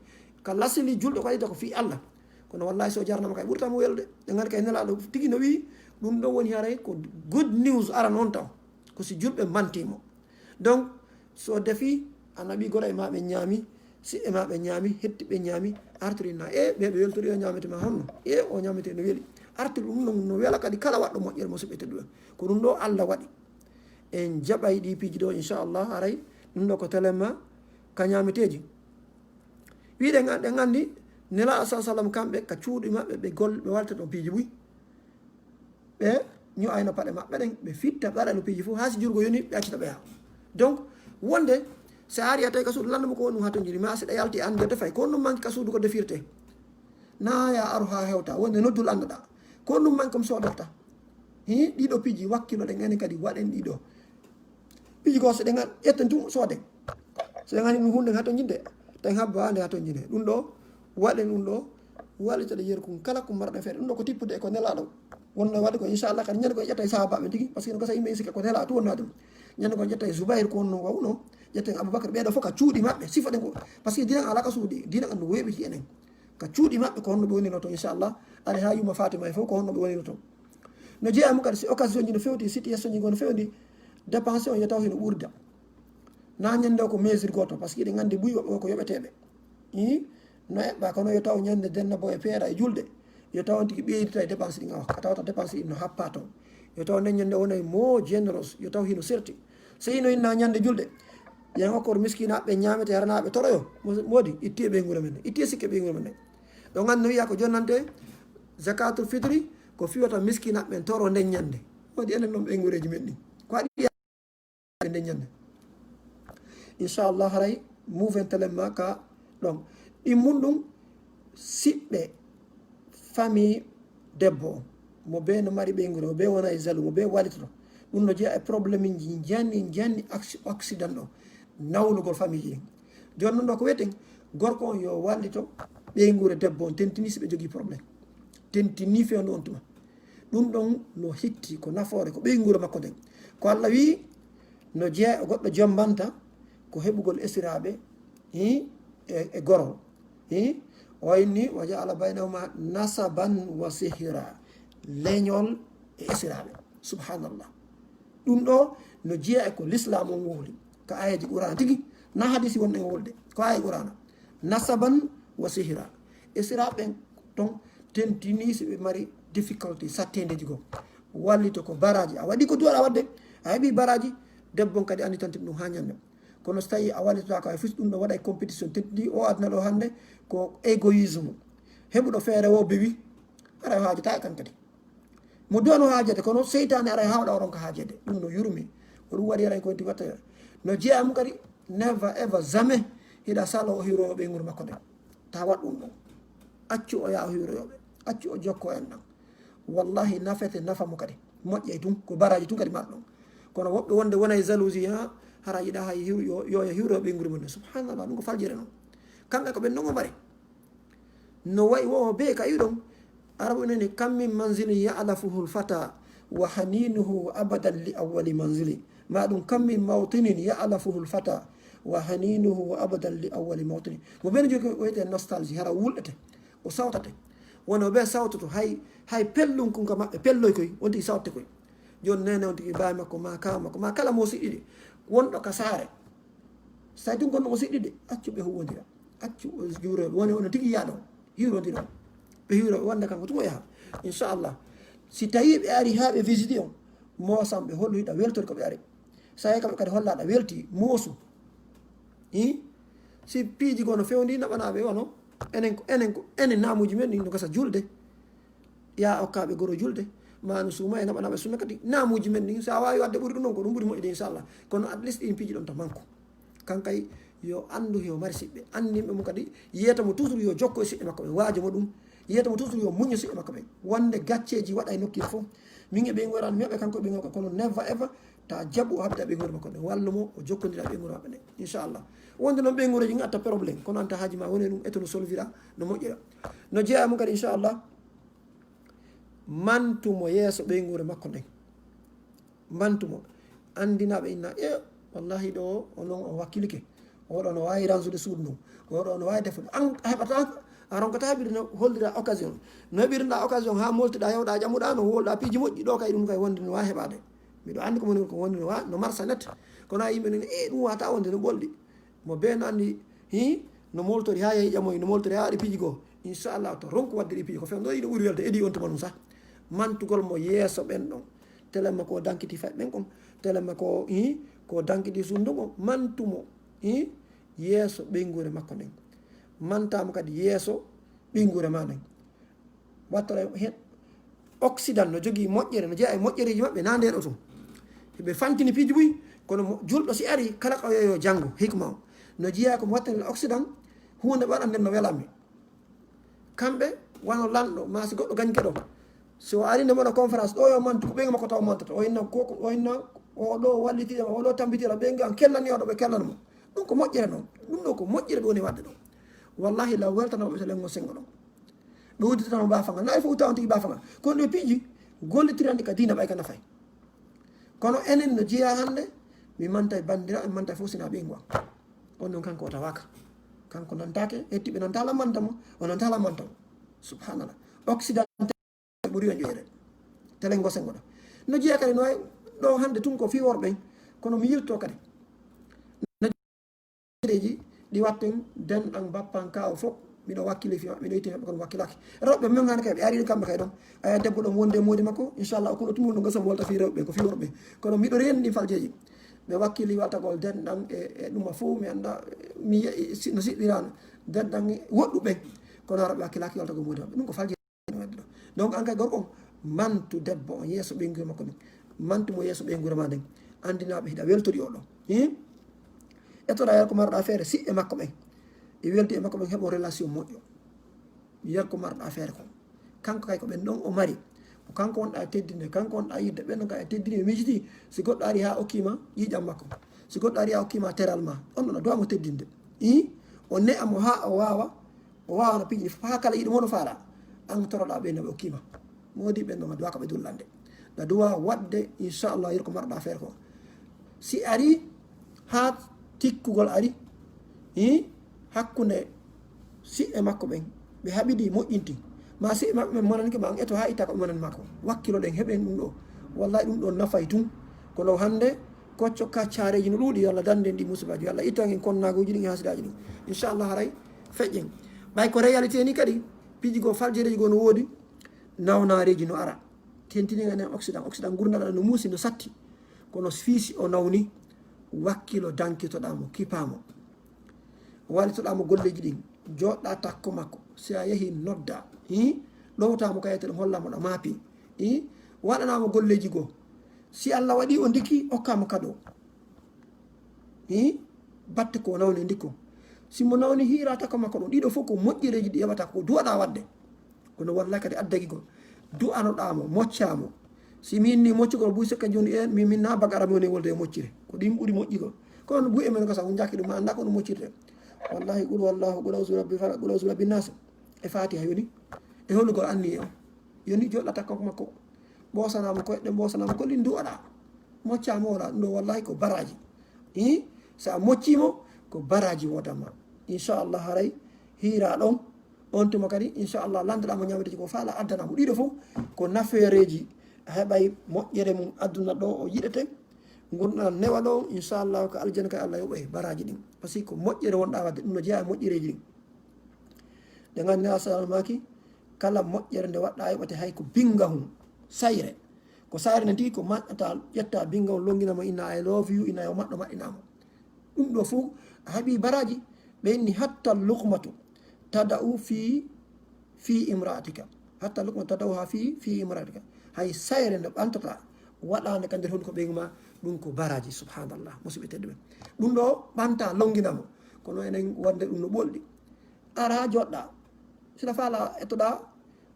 Ka lasili julɗo ko yiɗata ko fii Allah. Kono wallahi so jarnama kay ɓurta mo welude. Ɗe nganndi kay Nelaaɗo tigi no wi, ɗum ɗon woni haray ko good news ara non taw. Ko si julɓe manti mo. Donc, so defi, a naɓi gora e ma ɓe ñaami, si e ma ɓe ñaami, hetti ɓe ñaami, artiri na, e ɓe ɓe weltori o ñaamete ma honno? E o ñaamete no weli. Artiri ɗum non no wela kadi kala waɗɗo moƴƴere mo suɓete ɗum. Ko ɗum ɗo Allah waɗi. En jaɓay ɗi piiji ɗo, inchallah, haray ɗum ɗo ko telema ka ñaameteeji. Wiɗen an-, ɗen anndi, Nelaaɗo sa sallam kamɓe ka cuuɗi maɓɓe, ɓe gol-, ɓe walta ɗon piiji buy. Ɓe ño'ayno paɗe maɓɓe ɗen, ɓe fitta ɓe waɗa no piiji fof, haa si jurgo yoni, ɓe accita ɓe yaha. Donc, wonde, si a ari a tawi ka suudu, lannda mo ko woni ɗum haa to jiri, ma si ɗa yalti an, yo defay, ko ɗum manki ka suudu ko defirte. Na ya aru ha hewta, wonde noddul annduɗa. Ko ɗum man comme soodorta. Hi, ɗiɗo piiji wakkilo ɗen enen kadi waɗen ɗiɗo. Piiji ko so ɗen an, ƴetten tun sooden. So ɗen ani ɗum hunde ha to jinde, tan habba nde ha to jinde. Ɗum ɗo, waɗen ɗum ɗo, wallitoɗe yeru kun kala ko marɗen feere. Ɗum ɗo ko tippude e ko nelaɗo. Wonno waɗi ko inchallah kadi ñande ko ƴetta e sahabaɓe tigi, parce que no gasa yimɓe sikka ko nela tu wonno ɗum. Ñande ko ƴetta e Zubair ko wonno wawno, ƴetta e Aboubacar, ɓeɗo fof ka cuuɗi maɓɓe, sifoɗen ko. Parce que dinan ala ka suuɗi, dinan an no weɓiti enen. Ka cuuɗi maɓɓe ko honno ɓe wonino toon, inchallah. Ari ha yumma Fatima e fof ko honno ɓe wonino toon. No jeeya mum kadi si occasion ji no fewti, situation ji no fewti, dépense on yo taw hino ɓurda. Na ñande o ko mesure goto, parce que eɗen andi buy woɓɓe ko yoɓeteɓe. I, no eɓɓa kono yo taw ñande denna bo e peera e julde. Yo taw on tigi ɓeydita e dépense ɗi ngawa. A tawata dépense ɗi no happa toon. Yo taw nden ñande wona e mo generous, yo taw hino serti. So hino inna ñande julde, yen okkor miskinaɓe ñamete haranaɓe toroyo. Mo-, modi, itti e ɓeynguure men. Itti e sikke ɓeynguure men. Ɗo ngan no wiya ko jonnante zakatul fitri, ko fiwata miskinaɓe men toro nden ñande. Modi enen ɗon ɓeynguureji men ɗi. Ko waɗi ɓe nden ñande. Inchallah haray mouvement telemma ka ɗon. Ɗin mun ɗum siɓɓe famille debbo o. Mo be no mari ɓeynguure, mo be wona e jaloux, mo be wallitoto. Ɗum no jeeya e problème ji janni, janni acci-, accident ɗo. Nawlugol famille ji ɗin. Jooni non ɗo ko wiyeten, gorko on yo wallito ɓeynguure debbo on, tentini si ɓe jogii problème. Tentini fewndo on tuma. Ɗum ɗon no hitti ko nafoore, ko ɓeynguure makko nden. Ko Allah wi'i, no jeeya e goɗɗo jombanta ko heɓugol esiraaɓe, hi, e, e goro. Hi, o inni, "Wa ja'ala baynahuma nasaban wa sihra." Leñol e esiraaɓe. Subhanallah. Ɗum ɗo no jeeya e ko l'islam on wowli. Ka ayaji Qur'an tigi, na hadisi wonɗen wowlde. Ko aya Qur'ana. Nasaban wa sihra. Esiraaɓe ɓen ton tentini si ɓe mari difficulté, sattendeji goo. Wallito ko baraji. A waɗi ko duwaɗa wadde, a heɓi baraji, debbo on kadi anditantin ɗum ha ñande. Kono so tawi a wallitotaako hay fus, ɗum ɗo waɗa e compétition. Tentini o aduna ɗo hande ko égoïsme. Heɓuɗo feere wo bewi, haray o haajata e kan kadi. Mo duwano haajede, kono seytaane aray hawɗa o ronka haajede. Ɗum no yurmi. Ko ɗum waɗi aray ko heddi watta. No jeeya mum kadi, never ever, jamais, hiɗa salo o hiroyo ɓeynguure makko nden. Ta waɗ ɗum ɗon. Accu o yaa o hiroyoɓe. Accu o jokko en ɗan. Wallahi nafete nafa mo kadi. Moƴƴay tun, ko baraji tun kadi marɗon. Kono woɓɓe wonde wona e jalousie, ha, hara yiɗa hay hiru-, yo, yo, yo hiroyo ɓeynguure mum nden. Subhanallah, ɗum ko faljere non. Kamɓe ko ɓen non o mari. No wayi wo be ka iɗon. Arabu nani, "Kam min manzilin ya'lafuhu al-fata wa haninuhu abadan li awwali manzili." Ma ɗum, "Kam min mawtinin ya'lafuhu al-fata wa haninuhu abadan li awwali mawtini." Mo ben jogi ko wiyete nostalgie, hara wulɗete, o sawtate. Wona o be sawtoto, hay, hay pellun kun ka maɓɓe, pelloy koy, on tigi sawtte koy. Jon nene on tigi baay makko, ma kaw makko, ma kala mo siɗɗiɗi, wonɗo ka saare. So tawi tun gonɗo mo siɗɗiɗi, accu ɓe huwondira. Accu o juuro, woni ono tigi yaha ɗon. Hiwrondira on. Ɓe hiwro, ɓe wonda kanko tun o yaha. Inchallah. Si tawi ɓe ari ha ɓe visiti on, moosan ɓe hollu hiɗa weltori ko ɓe ari. Sa yehi kamɓe kadi hollaɗa welti, moosu. Hi? Si piiji goo no fewndi naɓanaɓe wono, enen ko, enen ko, enen namuuji men ɗin no gasa julde. Ya okkaɓe goro julde, ma no suuma e naɓanaɓe sunna kadi. Namuuji men ɗin, sa wawi wadde ɓuri ɗum ɗon, ko ɗum ɓuri moƴƴude, inchallah. Kono at least ɗin piiji ɗon to manko. Kankay yo anndu yo mari siɓɓe. Anndinɓe mo kadi, yeeta mo toujours yo jokko e siɓɓe makko ɓen, waajo mo ɗum. Yeeta mo toujours yo muñño siɓɓe makko ɓen. Wonde gacceeji waɗa e nokkiire fof. Min e ɓeynguure an, mi heɓa kanko e ɓeynguure makko, kono never ever ta jaɓu o haɓida ɓeynguure makko ɓen. Wallu mo, o jokkondira ɓeynguure maɓɓe ɓen. Inchallah. Wonde noon ɓeynguureeji ngatta problème, kono an ta haaji ma woni ɗum, eto no solvira, no moƴƴira. No jeeya mo kadi, inchallah, mantu mo yeeso ɓeynguure makko nden. Mantu mo. Anndinaɓe inna, e, wallahi ɗo, o non o wakkilike. Oɗo no waawi ransude suudu ndun. Oɗo no waawi defude. An a heɓata, a ronkata heɓude no hollira occasion. No heɓirɗa occasion ha moltiɗa, yawɗa, ƴamuɗa, no wolɗa piiji moƴƴi ɗo kay, ɗum kay wonde no waawi heɓade. Miɗo anndi ko moni ko wonde no wa-, no marsa net. Kono a yimɓe nen, e, ɗum wata wonde no ɓolɗi. Mo be no anndi, hi, no moltori ha yehi ƴamoyi, no moltori ha waɗi piiji goo. Inchallah, to ronku wadde ɗi piiji ko few. Ɗo yiɗo ɓuri welde, edi on tuma ɗum sah. Mantugol mo yeeso ɓen ɗon. Telema ko dankiti fay ɓen kon. Telema ko, hi, ko dankiti sundu ko. Mantu mo, hi, yeeso ɓeynguure makko nden. Manta mo kadi yeeso ɓeynguure ma nden. Wattoro hen. Occident no jogii moƴƴere, no jeyaa e moƴƴereeji maɓɓe, na ndee ɗo tun. Ɓe fantini piiji buy, kono mo, julɗo si ari, kala ko yo, yo janngo hikma o. No jeyaa ko mo wattani Occident, huunde waɗande no welammi. Kamɓe wano lanɗo, ma si goɗɗo gañke ɗo. Si o ari nde mona conférence, ɗo yo mantu, ko ɓeyngu makko taw mantata. O hinna ko, o hinna o ɗo wallitira, o ɗo tambitira, ɓeyngu an kellani oɗo ɓe kellani mo. Ɗum ko moƴƴere noon. Ɗum ɗo ko moƴƴere ɓe woni waɗde ɗo. Wallahi law weltanama ɓe to lengo sengo ɗon. Ɓe udditanama bafagal. Na e fof taw on tigi bafagal. Kono ɗo piiji gollitirande ka diina ɓay ka nafay. Kono enen no jeeya hannde, mi manta e banndiraaɓe, mi manta e fof sina ɓeyngu an. On noon kanko o tawaaka. Kanko nantaake, hettiɓe nanta ala manta mo, o nanta ala manta mo. Subhanallah. Occident ɓuri on ƴoyre. Telen ngo sengoɗo. No jeeya kadi no wayi ɗo hannde tun ko fii worɓe en, kono mi yilto kadi. No deji ɗi watten denɗan bappan ka o fof. Miɗo wakkili fi maɓɓe, miɗo itti maɓɓe kono wakkilaaki. Rewɓe men hannde kay ɓe arii kamɓe kay ɗon. Aya debbo ɗon wonde e moodi makko, inchallah o kuɗo tumol ɗo gasa mo wolta fii rewɓe ko fii worɓe. Kono miɗo reendi ɗin faljeeji. Ɓe wakkili waltagol denɗan e, e ɗuma fof mi annda mi yehi si- no siɗɗiraano. Denɗan woɗɗuɓe. Kono rewɓe wakkilaaki waltagol moodi maɓɓe. Ɗum ko faljeeji. Donc an kay gorko on, mantu debbo on yeeso ɓeynguure makko nden. Mantu mo yeeso ɓeynguure ma nden. Andina ɓe hiɗa weltori oɗo. Hi? Etoɗa yer ko marɗa feere si e makko ɓen. E weldi e makko ɓen heɓo relation moƴƴo. Yer ko marɗa feere kon. Kanko kay ko ɓen ɗon o mari. Ko kanko wonɗa e teddinde, kanko wonɗa yidde, ɓen ɗon kay e teddini ɓe miijiti. Si goɗɗo ari ha okkima ƴiiƴam makko. Si goɗɗo ari ha okkima teral ma. On ɗon a duwa mo teddinde. I? O ne'a mo ha o waawa O waawano piiji ɗi fof, haa kala yiɗi mo no faala. An toroɗa ɓe no ɓe okkima. Moodi ɓe no ma duwa ko ɓe dullande. Na duwa waɗde, inchallah, yir ko marɗa feere ko. Si ari haa tikkugol ari, hi, hakkunde siɓɓe makko ɓen, ɓe haɓidi moƴƴinti. Ma siɓɓe maɓɓe ɓen monani ke ma an eto haa itta ko ɓe monani ma ko. Wakkilo ɗen heɓen ɗum ɗo. Wallahi ɗum ɗo nafay tun. Kono hannde Kocco kaccareeji no ɗuuɗi, yo Allah dande en ɗi musibaaji, yo Allah ittan en konnaaguuji ɗin e hasidaaji ɗin. Inchallah haray feƴƴen. Ɓay ko réalité ni kadi, piiji goo faljereeji goo no woodi, nawnareeji no ara. Tentini en occident, occident ngurndan no muusi no satti. Kono fii si o nawni, wakkilo dankitoɗaa mo, kipaa mo. Wallitoɗaa mo golleeji ɗin, jooɗɗaa takko makko. Si a yehi nodda, hi, ɗowtaa mo ka yettere holla mo ɗa maapi. Hi, waɗanaa mo golleeji goo. Si Allah waɗi o ndiki, okkaa mo kado. Hi, batte ko nawni ndiko. Si mo nawni hiira takko makko ɗum. Ɗiɗo fof ko moƴƴereeji ɗi heɓata ko duwaɗaa waɗde. Kono wallahi kadi addagi ko du'anoɗaa mo, moccaa mo. Si mi inni moccugol buy sekka jooni en, mi minna bagara mi woni wolde e moccire. Ko ɗin ɓuri moƴƴigol. Kono buy e men ko sa un jaki ɗum, ma annda ko ɗum moccirte. Wallahi qul wallahu, qul auzu rabbi falaq, qul auzu rabbi nas. E fatiha yoni. E holugol anni e on. Yoni joɗɗa takko makko. Ɓosanama koye ɗe ɓosanama ko ɗin du'aɗa. Moccaa mo wala ɗum ɗo wallahi ko baraji. I sa moccimo ko baraji wodama. Inchallah haray hiira ɗon. On tuma kadi, inchallah, landaɗa mo ñameteji ko faala addana mo. Ɗiɗo fof ko nafeereeji. A heɓay moƴƴere mum adduna ɗo o yiɗete. Ngurndan newa ɗo, inchallah, ko aljanna kay Allah yoɓoy baraji ɗin. Parce que ko moƴƴere wonɗa wadde, ɗum no jeeya e moƴƴereeji ɗin. Ɗe ngandi Nela sallallahu alayhi wa sallam maaki, kala moƴƴere nde waɗɗa yoɓete hay ko bingahun, sayre. Ko sayre nden tigi ko maɗɗata, ƴetta bingahun, longina mo, inna I love you, inna yo maɗɗo maɗɗina mo. Ɗum ɗo fof a heɓi baraji. Ɓe inni hatta luqmatu tada'u fi, fi imra'atika. Hatta luqmatu tada'uha fi, fi imra'atika. Hay sayre nde ɓantata waɗande ka nder hunduko ɓeyngu ma, ɗum ko baraji, subhanallah, musidɓe tedduɓe. Ɗum ɗo ɓanta longina mo. Kono enen wonde ɗum no ɓolɗi. Ara joɗɗa. Sila faala ettoɗa,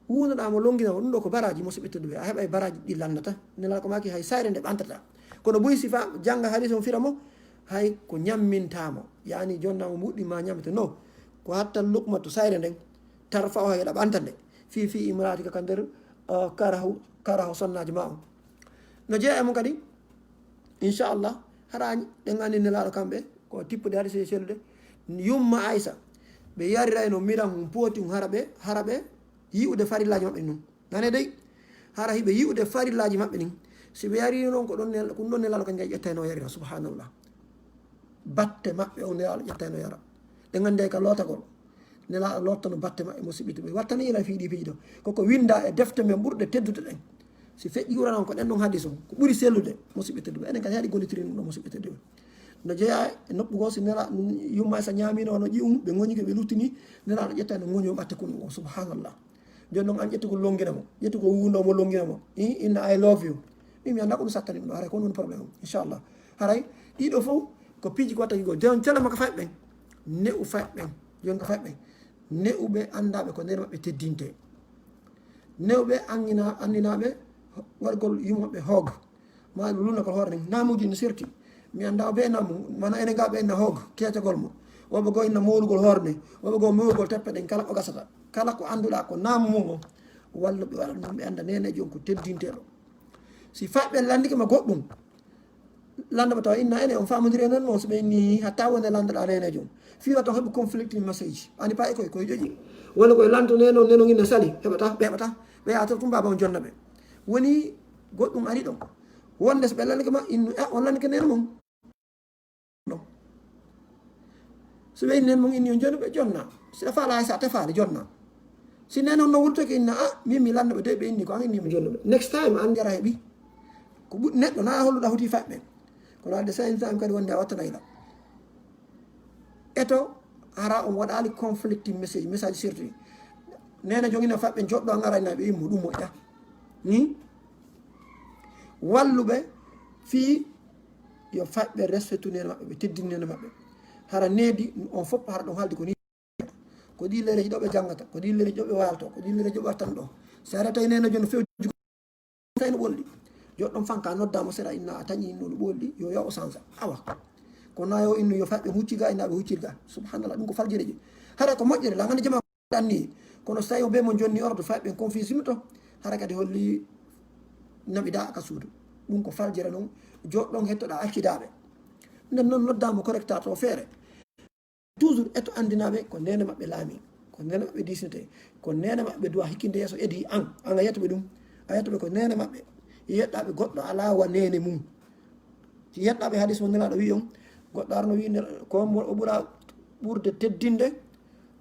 wuunoɗa mo, longina mo, ɗum ɗo ko baraji, musidɓe tedduɓe. A heɓay baraji ɗi lannata. Nela ko maki hay sayre nde ɓantata. Kono buy sifa janga hadis on fira mo, hay ko ñamminta mo. Yani jonna mo mbuɗɗi ma ñamete. No, ko hatta luqmatu sayre nden, tarfa o hay ɗa ɓanta nde. Fi, fi imra'atika ka nder, uh, karahu, karahu sonnaji ma on. No jeeya e mum kadi, inchallah, hara ɗen anndi Nelaaɗo kamɓe, ko tippude hari sey sellude. Yumma Aysa, ɓe yarirayno miran hum pooti hum hara ɓe, hara ɓe yi'ude farillaaji maɓɓe nun. Nane dey, hara hiɓe yi'ude farillaaji maɓɓe nin. Si ɓe yariri noon ko ɗon Nel-, ko ɗum ɗon Nelaaɗo kañum kay ƴettayno yarira, subhanallah. Batte maɓɓe on Nelaaɗo ƴettayno yara. Ɗen anndi ay ka lootagol. Nelaaɗo loottano batte maɓɓe, musidɓe tedduɓe. Wattani ila fii ɗi piiji ɗo. Koko winnda e defte men ɓurɗe teddude ɗen. Si feƴƴi ɓurana on ko ɗen ɗon hadis on, ko ɓuri sellude, musidɓe tedduɓe. Enen kadi haɗi gollitiri ɗum ɗo, musidɓe tedduɓe. No jeeya e nokku goo, si Nela-, Yumma Aysa ñaamino, no ƴi'um, ɓe ŋoñi ko ɓe luttini, Nelaaɗo ƴetta no ŋoño ɓatte kunnu on. Subhanallah. Jooni noon an ƴettugol longina mo, ƴettugol wuundo mo longina mo. I, inna I love you. Min mi annda ko ɗum sattani ɗum ɗo, haray ko ɗum woni problème o, inchallah. Haray ɗiɗo fof ko piiji ko watta ko jooni cala ma ko fayɓe ɓen. Ne'u fayɓe ɓen. Jooni ko fayɓe ɓen. Ne'uɓe anndaaɓe ko nder maɓɓe teddinte. Ne'uɓe anndina-, anndinaaɓe waɗgol yummaɓe hoog. Ma ɗum lunnagol hoore nden. Naamuuji no serti. Mi anndaa o bee naamu, wano enen ngaa ɓe inna hoog, keecagol mo. Woɓɓe goo inna moolugol hoore nden. Woɓɓe goo moolugol teppe ɗen, kala ko gasata. Kala ko annduɗaa ko naamu mum on, walluɓe waɗa ɗum, ɓe annda neeneejo on ko teddinteeɗo. Si fayɓe lanndike ma goɗɗum, lannda ɓe tawa inna ene on faamondiri e non mo, so ɓe inni hatta wonde lanndoɗaa neeneejo on. Fii wata on heɓu conflict message. Ani paa e koye, koye ƴoƴi. Walla koye lanto neenon, neenon inna sali, heɓata, ɓe heɓata. Ɓe yaha ton tum baaba on jonna ɓe. Woni goɗɗum ari ɗon. Wonde so ɓe lanndike ma, innu, eh, on lanndike neene mon. No. So ɓe inni neen mon inni on jonna ɓe, jonna. Si a faala hay so a tefaali, jonna. Si neenon no wultoke inna, ah, min mi lanno ɓe de ɓe inni ko an inni mo jonna ɓe. Next time an jara heɓi. Ko ɓuɗ-, neɗɗo na holluɗa hoti faɓɓe. Kono at the same time kadi wonde a wattanay la. Eto, hara on waɗaali conflict message, message surtout. Neene jogina faɓɓe joɗɗo an arayna ɓe immo ɗum moƴƴa. Ni? Walluɓe fii yo faɓɓe respectu neene maɓɓe, ɓe teddini neene maɓɓe. Hara needi on fof hara ɗon haaldi ko ni. Ko ɗi lereji ɗo ɓe janngata, ko ɗi lereji ɗo ɓe waalto, ko ɗi lereji ɗo ɓe wattan ɗo. Si a retayneno jooni few jugo, tawi no ɓolɗi. Joɗɗon fanka noddaama sera inna a taƴi inno no ɓolɗi, yo yaw o sansa. Awa. Ko na yo inno yo faɓɓe huccirga, inna ɓe huccirga. Subhanallah, ɗum ko faljereji. Hara ko moƴƴere, la ngandi jama ɗanni. Kono so tawi o be mo jonni ordo faɓɓe confirme to. Hara kadi holli naɓida ka suudu. Ɗum ko faljere non. Joɗɗon hettoɗa accidaaɓe. Nden non noddaama correcta to feere. Toujours eto anndinaaɓe ko neene maɓɓe laami, ko neene maɓɓe diisnete, ko neene maɓɓe duwa hikkinde yeeso edi an, an a yiyata ɓe ɗum, a yiyata ɓe ko neene maɓɓe, yeɗɗaaɓe goɗɗo alaa wa neene mum. Si yeɗɗaaɓe hadis mo Nelaaɗo wi on, goɗɗo arno wi ne-, ko mo o ɓura ɓurde teddinde,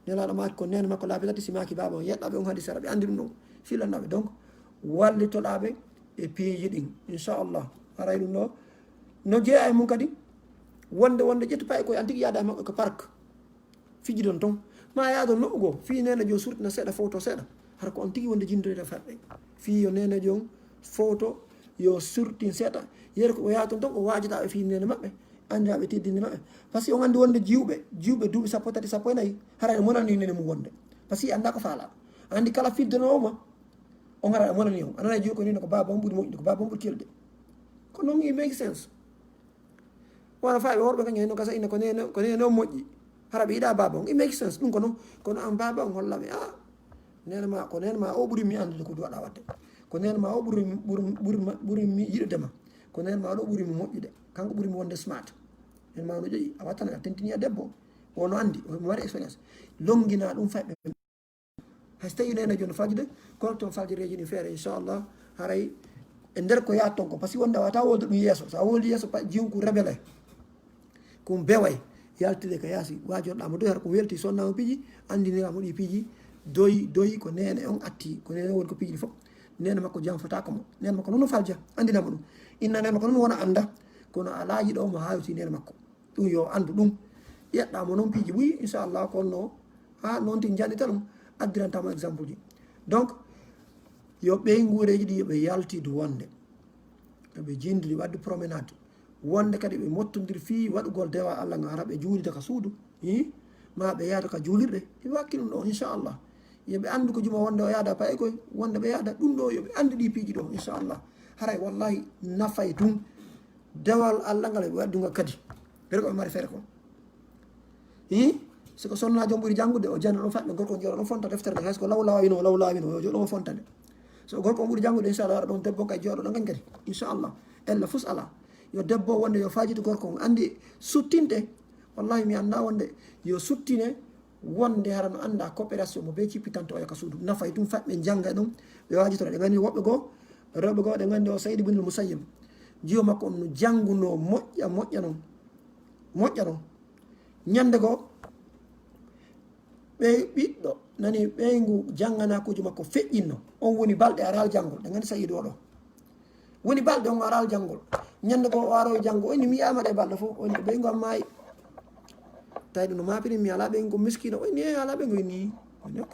Nelaaɗo maaki ko neene makko laabi tati, si maaki baaba on, yeɗɗaaɓe on hadis ara ɓe anndi ɗum ɗon, filannaaɓe. Donc, wallitoɗaaɓe e piiji ɗin, inchallah. Haray ɗum ɗo, no jeeya e mum kadi, wonde, wonde ƴettu payi koye an tigi yaada e maɓɓe ko parc. Fijidon ton. Ma yaadon noɓɓu goo. Fii neene joon surtina seeɗa, fowto seeɗa. Hara ko on tigi wonde jindoyta faɓɓe. Fii yo neene joon fowto, yo surtin seeɗa. Yeru ko o yaha ton ton, o waajata ɓe fii neene maɓɓe. Annda ɓe teddinde maɓɓe. Parce que on anndi wonde jiwɓe, jiwɓe duuɓi sappo tati, sappo e nayi. Hara ene monani neene mum wonde. Parce que annda ko faala. Anndi kala fiddanoowo ma, on hara ene monani on. A nanay jiw ko ni no ko baaba on ɓuri moƴƴude, ko baaba on ɓuri kelde. Ko non it make sense. Wona faaɓe worɓe kañum en no gasa inna ko neene, ko neene on moƴƴi. Hara ɓe yiɗa baaba on. It make sense. Ɗum ko non. Kono an baaba on holla ɓe, ah, neene ma, ko neene ma o ɓuri mi anndude ko duwaɗa waɗde. Ko neene ma o ɓuri, ɓuri, ɓuri ma, ɓuri mi yiɗude ma. Ko neene ma ɗo ɓuri mi moƴƴude. Kanko ɓuri mi wonde smart. Neene ma no ƴoƴi, a wattana, a tentini a debbo. O no anndi, o mari expérience. Longina ɗum fayɓe. Hay so tawi neene jooni fajde, kono toon faljereeji ɗi feere, inchallah, haray e nder ko yahat toon ko, parce que wonde a wata wooda ɗum yeeso. So a woodi yeeso, pa-, jiwku rebele, ko beway, yaltide ka yaasi, waajorɗaa mo doy, hara ko welti, sonnaa mo piiji, anndinira mo ɗi piiji, doy, doy ko neene on atti, ko neene woni ko piiji ɗi fof. Neene makko janfataako mo. Neene makko noon no falja, anndina mo ɗum. Inna neene makko noon wona annda, kono alaa yiɗo mo haawti neene makko. Ɗum yo anndu ɗum. Yeɗɗaama noon piiji buy, inchallah, kono no, ha noon tin janita ɗum, addirantama exemple ji. Donc, yo ɓeynguureeji ɗi yo ɓe yaltidu wonde. Yo ɓe jindidi wadde promenade. Wonde kadi ɓe mottondir fii waɗugol dewa Allah nga hara ɓe juulida ka suudu. Hi? Ma ɓe yahda ka juulirɗe. Ɓe wakki ɗum ɗo, inchallah. Yo ɓe anndu ko juma wonde o yahda paye koye. Wonde ɓe yahda ɗum ɗo, yo ɓe anndu ɗi piiji ɗo, inchallah. Haray wallahi nafay tun. Dewal Allah ngal ɓe waɗi ɗum kadi. Ɓe ko ɓe mari feere ko. Hi? Si ko sonnaajo on ɓuri janngude, o janna ɗon faɗɓe gorko on jooɗo ɗon fonta deftere nde, hay so ko law lawino, law lawino, yo jooɗo on fonta nde. So gorko on ɓuri janngude, inchallah, waɗa ɗon debbo kay jooɗo ɗon kadi. Inchallah. Ella fus ala. Yo debbo wonde yo faajitu gorko on. Anndi suttinte. Wallahi mi annda wonde yo suttine wonde hara no annda coopération mo be cippitanto oya ka suudu. Nafay tun faɗɓe jannga ɗum. Ɓe waajitora ɗe nganndi woɓɓe goo, rewɓe goo ɗe nganndi o Saïd ibn Musayyib. Jiwo makko on no jannguno moƴƴa, moƴƴa non. Moƴƴa non. Ñande goo, ɓe ɓiɗɗo nani ɓeyngu jannganakuuji makko feƴƴinno. On woni balɗe aral janngol. Ɗe nganndi Saïd o ɗo. Woni balɗe on aral janngol. Ñande goo o aroy janngo. O inni mi yiyama ɗe balɗe fof. O inni ko ɓeyngu am maayi. Tawi ɗum no maapini mi ala ɓeyngu miskino. O inni e ala ɓeyngu inni. O inni ok.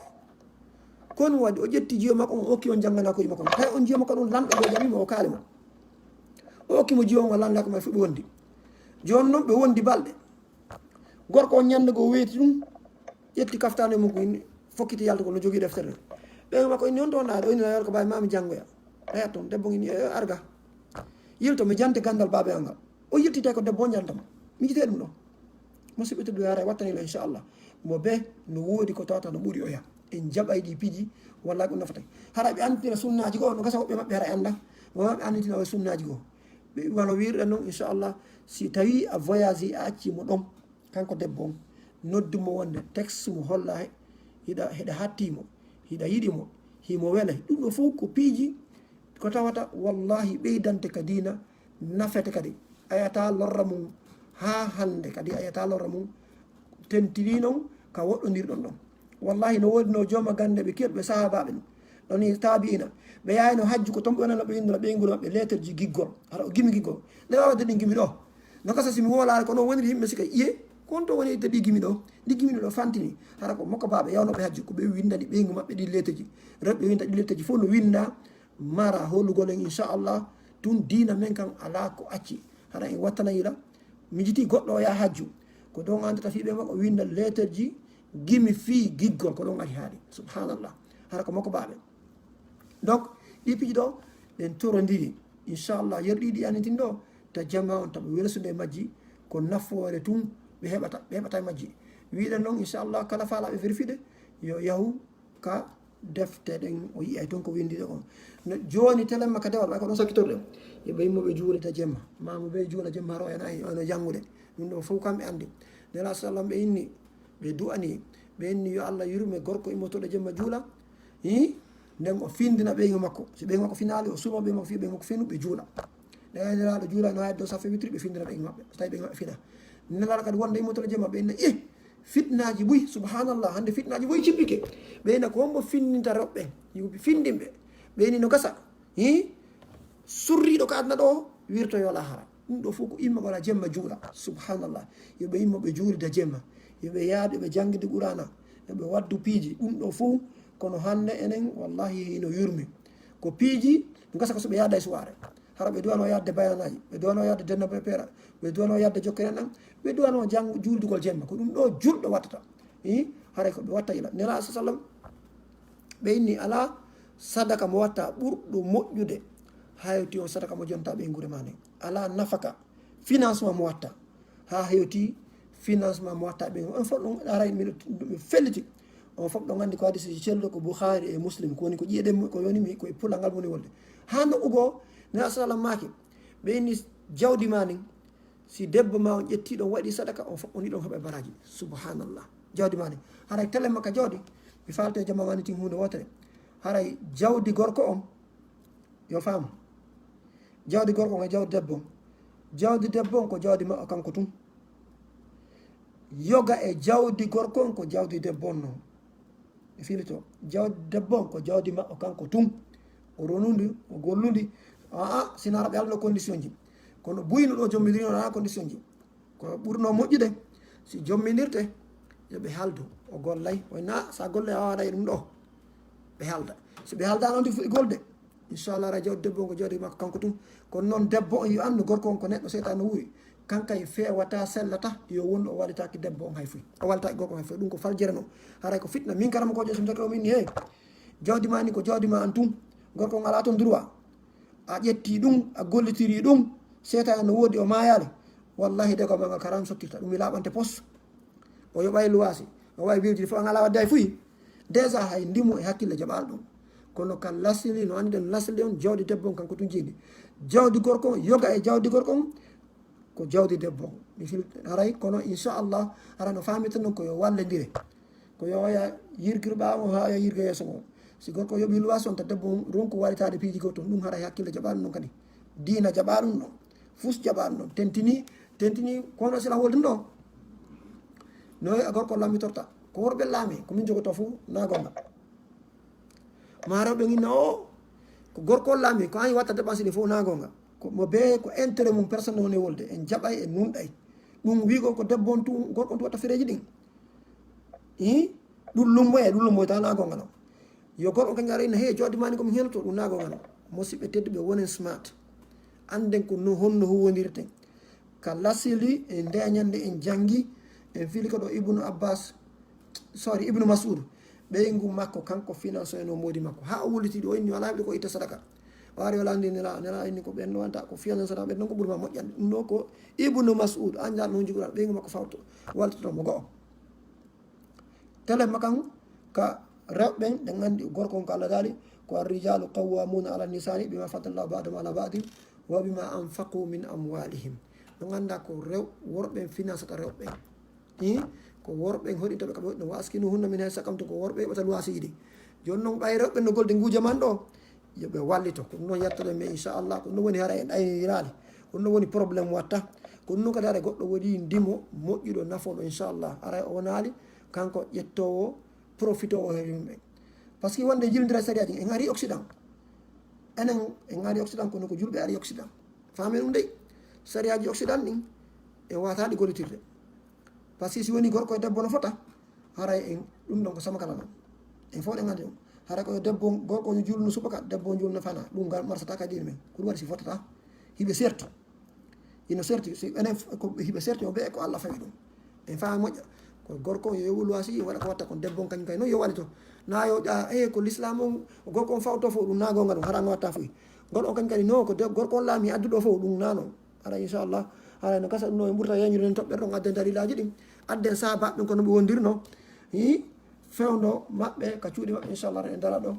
Kono waɗi o ƴetti jiyo makko on, o okki on janngana koye makko on. Tawi on jiyo makko ɗum lanɗo ɗo jaɓi mo o kaali mo. O okki mo jiyo on o lanndaka mo e fuɗi wondi. Jooni noon ɓe wondi balɗe. Gorko on ñande goo weeti ɗum. Ƴetti kaftane mum ko inni, fokkiti yalta ko no jogii deftere. Ɓeyngu makko inni, "On to wonɗaa?" O inni, "Yalta ko baaba, maa mi janngoya." Ɓeya toon, debbo inni, "E, arga. Yilto mi jante ganndal baaba am ngal." O yilti tawi ko debbo o jantama. Miijitee ɗum ɗo. Musidɓe tedduɓe, haray wattani lo inchallah. Mo be no woodi ko tawata no ɓuri oya. En jaɓay ɗi piiji, walla ko nafata. Hara ɓe annditira sunnaaji goo, no gasa woɓɓe maɓɓe hara annda. Wonaa ɓe annditina o sunnaaji goo. Ɓe wano wiirɗen noon, inchallah, si tawi a voyage a acci mo ɗon, kanko debbo on, noddu mo wonde texte mo holla he-, hiɗa, hiɗa hatti mo, hiɗa yiɗi mo, himo wele. Ɗum ɗo fof ko piiji ko tawata wallahi ɓeydante ka diina, nafete kadi. Ayata lorra mum haa hannde kadi, ayata lorra mum tentini noon ka woɗɗondirɗon ɗon. Wallahi no woodi no jooma gannde ɓe keewɓe sahaabaaɓe ɗon, ɗon e taabiina. Ɓe yaayno hajju ko toon ɓe wonano ɓe winndana ɓeynguure maɓɓe leeterji giggol. Hara o gimi giggol. Nde waawde ɗin gimi ɗo. No gasa si mi wolaare ko noon woniri yimɓe sika iye. Ko on to woni daɗi gimi ɗo. Ndi gimi ɗo fantini. Hara ko mokko baaɓe yawnooɓe hajju ko ɓe winndani ɓeyngu maɓɓe ɗi leeterji. Rewɓe winnda ɗi leeterji fof no winnda mara hoolugol en inchallah. Tun diina men kan alaa ko acci. Hara en wattana yila. Mi jiti goɗɗo o yaha hajju. Ko ɗon anndata fii ɓe makko winnda leeterji gimi fii giggol. Ko ɗon ari haali. Subhanallah. Hara ko mokko baaɓe. Donc, ɗi piiji ɗo, ɗen torondiri. Inchallah, yerɗiiɗi annitin ɗo, ta jama on taɓa welsude e majji, ko nafoore tun ɓe heɓata, ɓe heɓata e majji. Wiɗen noon, inchallah, kala faalaaɓe vérifié, yo yahu ka defte ɗen, o yi'ay toon ko winndiɗo on. No, jooni telemma ka dewal, ɓay ko ɗon sakkitorɗen. Yo ɓe yimmo ɓe juulita jemma. Maamu ɓe juula jemma, haro en ay, ono janngude. Ɗum ɗo fof kamɓe anndi. Nela sallam ɓe inni, ɓe du'ani, ɓe inni yo Allah yurme gorko immotooɗo jemma juula. Hi? Nden o findina ɓeyngu makko. Si ɓeyngu makko finaali, o suuma ɓeyngu makko, fii ɓeyngu makko finu, ɓe juula. Nela, Nelaaɗo juula no hayde dow saffe witri, ɓe findina ɓeyngu maɓɓe. So tawi ɓeyngu maɓɓe fina. Nelaaɗo kadi wonde immotooɗo jemma, ɓe inna, "Ih, fitnaaji buy, subhanallah, hannde fitnaaji buy cippike." Ɓe inna, "Ko hombo findinta rewɓe ɓen? Yo ɓe findin ɓe." Ɓe inni, "No gasa." Hi? Surriiɗo ka aduna ɗo, wirtoyo lahara. Ɗum ɗo fof ko immagol a jemma juula. Subhanallah. Yo ɓe immo ɓe juulida jemma. Yo ɓe yaadu ɓe janngide Qur'aana. Yo ɓe waddu piiji. Ɗum ɗo fof kono hannde enen, wallahi, hino yurmi. Ko piiji, ɗum gasa ko so ɓe yaada e suwaare. Hara ɓe duwano yaadde bayanaaji, ɓe duwano yaadde denno be peera, ɓe duwano yaadde jokkere en ɗan, ɓe duwano jang-, juuldugol jemma. Ko ɗum ɗo julɗo wattata. Hi? Haray ko ɓe watta ila. Nela sallam, ɓe inni alaa sadaka mo watta ɓurɗo moƴƴude, hayti on sadaka mo jonta ɓeynguure ma nden. Alaa nafaka, financement mo watta, haa hewti financement mo watta ɓeynguure. On fof ɗum aray miɗo, miɗo felliti. On fof ɗon anndi ko hadisi celluɗo ko Bukhari e Muslim, ko woni ko ƴiyeɗen mo, ko woni mi, ko e pulal ngal woni wolde. Haa nokku goo, Nela sallam maaki, ɓe inni jawdi ma nden, si debbo ma on ƴetti ɗon waɗi sadaka, on fof on ɗon heɓa baraaji. Subhanallah. Jawdi ma nden. Haray telen makka jawdi, mi faalto e jama wani tin huunde wootere. Haray jawdi gorko on, yo faamu. Jawdi gorko on e jawdi debbo on. Jawdi debbo on ko jawdi maɓɓe kanko tun. Yoga e jawdi gorko on ko jawdi debbo on non. E filito. Jawdi debbo on ko jawdi maɓɓe kanko tun. O ronundi, o gollundi. Aa, sina raɓe alno condition ji. Kono buyno ɗo jommidirino na condition ji. Ko ɓurno moƴƴude, si jomminirte, yo ɓe haldu. O gollay, o na, sa golle a waɗay ɗum ɗo. Ɓe halda. Si ɓe halda noon, ɗi fuɗi golde. Inchallah, ra jawdi debbo on ko jawdi makko kanko tun. Kono noon debbo on yo anndu gorko on ko neɗɗo seytaan no wuuri. Kankay fewata, sellata, yo won o walitaaki debbo on hay fuy. O walitaaki gorko on hay fuy. Ɗum ko faljere noon. Haray ko fitna. Min karam ko josim deke o min ni, hey. Jawdi ma ni ko jawdi ma an tun. Gorko on alaa toon droit. A ƴetti ɗum, a gollitiri ɗum. Seytaan no woodi o maayaali. Wallahi dego ma ngal karam sottirta. Ɗum mi laaɓante pos. O yoɓay luwaasi, o wawi wirjide fof, an alaa wadde hay fuy. Déjà hay ndimu e hakkille jaɓaali ɗum. Kono ka lasili, no annduɗen lasili on, jawdi debbo on kanko tun jiidi. Jawdi gorko on, yoga e jawdi gorko on, ko jawdi debbo on. Mi fil-, haray, kono inchallah, hara no faamiten non ko yo wallondire. Ko yo oya yirgir ɓaawo, haa oya yirga yeeso mo. Si gorko yoɓi luwaasi on, ta debbo on ronku walitaade piiji goo toon, ɗum haray hakkille jaɓaali ɗum non kadi. Diina jaɓaali ɗum non. Fus jaɓaali ɗum non. Tentini, tentini, kono sila holdi ɗum ɗo. No a gorko lammitorta. Ko worɓe laami, ko min jogoto fof, na gonga. Ma rewɓe nginna o, ko gorko laami, ko an watta dépense ɗi fof, na gonga. Ko mo be, ko intérêt mum personnel woni wolde. En jaɓay, en nunɗay. Ɗum wiigo ko debbo on tun, gorko on tun watta fereeji ɗin. Ih, ɗum lumboye, ɗum lumboye, taw na gonga non. Yo gorko kañum ara inna, "He, jawdi ma ni ko mi henoto," ɗum na gonga non. Musidɓe tedduɓe, wonen smart. Annden ko no, honno huwondirten. Ka lasili e nde ñande en janngi, en fili ko ɗo Ibnu Abbas Sorry, Ibnu Mas'ud. Ɓeyngu makko kanko finance eno moodi makko. Ha o wulliti ɗo inni wala heɓde ko itta sadaka. O ari o landi nela, nela inni ko ɓen wanta ko finance sadaka ɓen non ko ɓurma moƴƴande. Ɗum ɗo ko Ibnu Mas'ud, anja no jugural ɓeyngu makko fawto. Waltoto mo go'o. Tele makan ka rewɓe ɓen, ɗen andi gorko on ko Allah daali, ko ar-rijalu qawwamuna ala nisani bima faddala Allahu ba'dahum ala ba'din wa bima anfaqu min amwalihim. Ɗum anda ko rew-, worɓe ɓen financata rewɓe ɓen. I, ko worɓe ɓen hoɗinta ɓe ka ɓe hoɗino, wa askinuhunna min haythu sakantum, ko worɓe heɓata luwaasiiji ɗin. Jooni non ɓay rewɓe no golde nguuja man ɗo, yo ɓe wallito. Ko ɗum non yettoɗen men inchallah, ko ɗum non woni hara en ɗayniraali. Ko ɗum non woni problème watta. Ko ɗum non kadi hara goɗɗo woɗi ndimo moƴƴuɗo nafoɗo inchallah. Haray o wonaali kanko ƴettoowo, profitoowo he yimɓe. Parce que wonde jilindira sariyaji en ari Occident. Enen en ari Occident kono ko julɓe ari Occident. Faami ɗum dey. Sariyaji Occident ɗin e wataɗi gollitirde. Parce que si woni gorko e debbo no fota, haray en ɗum ɗon ko sama kala non. En fof ɗen andi ɗum. Haray ko debbo, gorko yo julno subaka, debbo julno fana. Ɗum ngal marsata ka diine men. Ko ɗum waɗi si fotata. Hiɓe serti. Ino serti. Si enen f-, ko hiɓe serti o ɓe ko Allah fawi ɗum. En faami moƴƴa. Ko gorko on yo yoɓu luwasi, waɗa ko watta kon debbo on kañum kay non yo wali to. Na yo ƴa, e ko l'islam on, gorko on fawto fof ɗum na gonga ɗum, hara nga watta fof. Gorko on kañum kadi no, ko de-, gorko on laami adduɗo fof ɗum na non. Hara inchallah, hara no gasa ɗum no en ɓurta yeñude en toɓɓere ɗon adden dalilaji ɗin. Adden sahabaɓe ɓen ko no ɓe wondirno. Hi, fewndo maɓɓe ka cuuɗi maɓɓe inchallah en dara ɗo.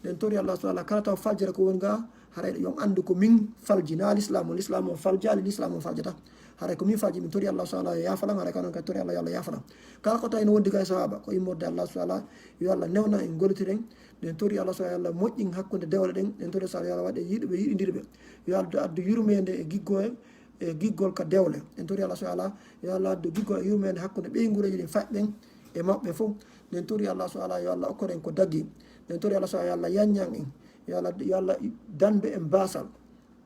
Ɗen tori Allah subhanahu wa ta'ala kala taw faljere ko woni ga, hara yon andu ko min falji na l'islam on, l'islam on faljali, l'islam on faljata. Hara ko min falji min tori Allah subhanahu wa ta'ala yafalan, hara kanon ka tori Allah yo Allah yafalan. Kala ko tawi no wondi ga e sahaba ko immorde Allah subhanahu wa ta'ala, yo Allah newna en gollitir en. Ɗen tori Allah subhanahu wa ta'ala yo Allah moƴƴin hakkunde dewle ɗen, ɗen tori Allah yo Allah waɗe yiɗuɓe yiɗindirɓe. Yo Allah addu yurmende e giggo e e giggol ka dewle. En tori Allah subhanahu wa ta'ala, yo Allah addu giggol e yurmende hakkunde ɓeynguureeji ɗin faɗɗen e maɓɓe fof. Nden tori Allah subhanahu wa ta'ala, yo Allah okkor en ko daggi. Nden tori Allah subhanahu wa ta'ala, yo Allah yanñan en. Yo Allah, yo Allah dandu en basal.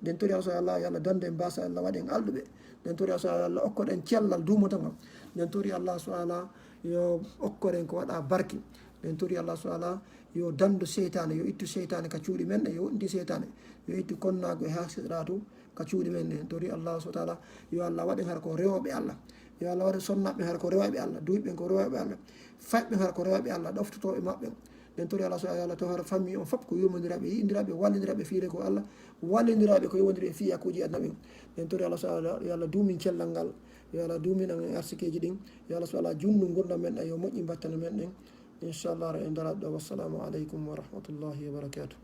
Nden tori Allah subhanahu wa ta'ala, yo Allah dandu en basal, Allah waɗ en alɗuɓe. Nden tori Allah subhanahu wa ta'ala, yo Allah okkor en cellal duumotongal. Nden tori Allah subhanahu wa ta'ala, yo okkor en ko waɗa barki. Nden tori Allah subhanahu wa ta'ala, yo dandu seytaane, yo ittu seytaane ka cuuɗi men ɗe, yo udditi seytaane, yo ittu konnaagu e haasiratu ka cuuɗi men ɗen. Tori Allah subhanahu wa ta'ala, yo Allah waɗ en hara ko rewooɓe Allah. Yo Allah waɗ en sonnaɓe hara ko rewooɓe Allah. Duuɓi ɓen ko rewooɓe Allah. Fayɓe hara ko rewooɓe Allah, ɗoftotooɓe maɓɓe. Nden tori Allah subhanahu wa ta'ala, yo Allah taw hara famille on fof ko yurmondiraaɓe, yiɗindiraaɓe, wallindiraaɓe fiire ko Allah, wallindiraaɓe ko yowondiri e fiyakuuji aduna ɓen. Nden tori Allah subhanahu wa ta'ala, yo Allah duumin cellal ngal. Yo Allah duumin en arsikeeji ɗin. Yo Allah subhanahu wa ta'ala junnu ngurdam men ɗam, yo moƴƴin battane men ɗen. Inchallah, en dara ɗo. Wassalamu aleykum wa rahmatullahi wa barakatuh.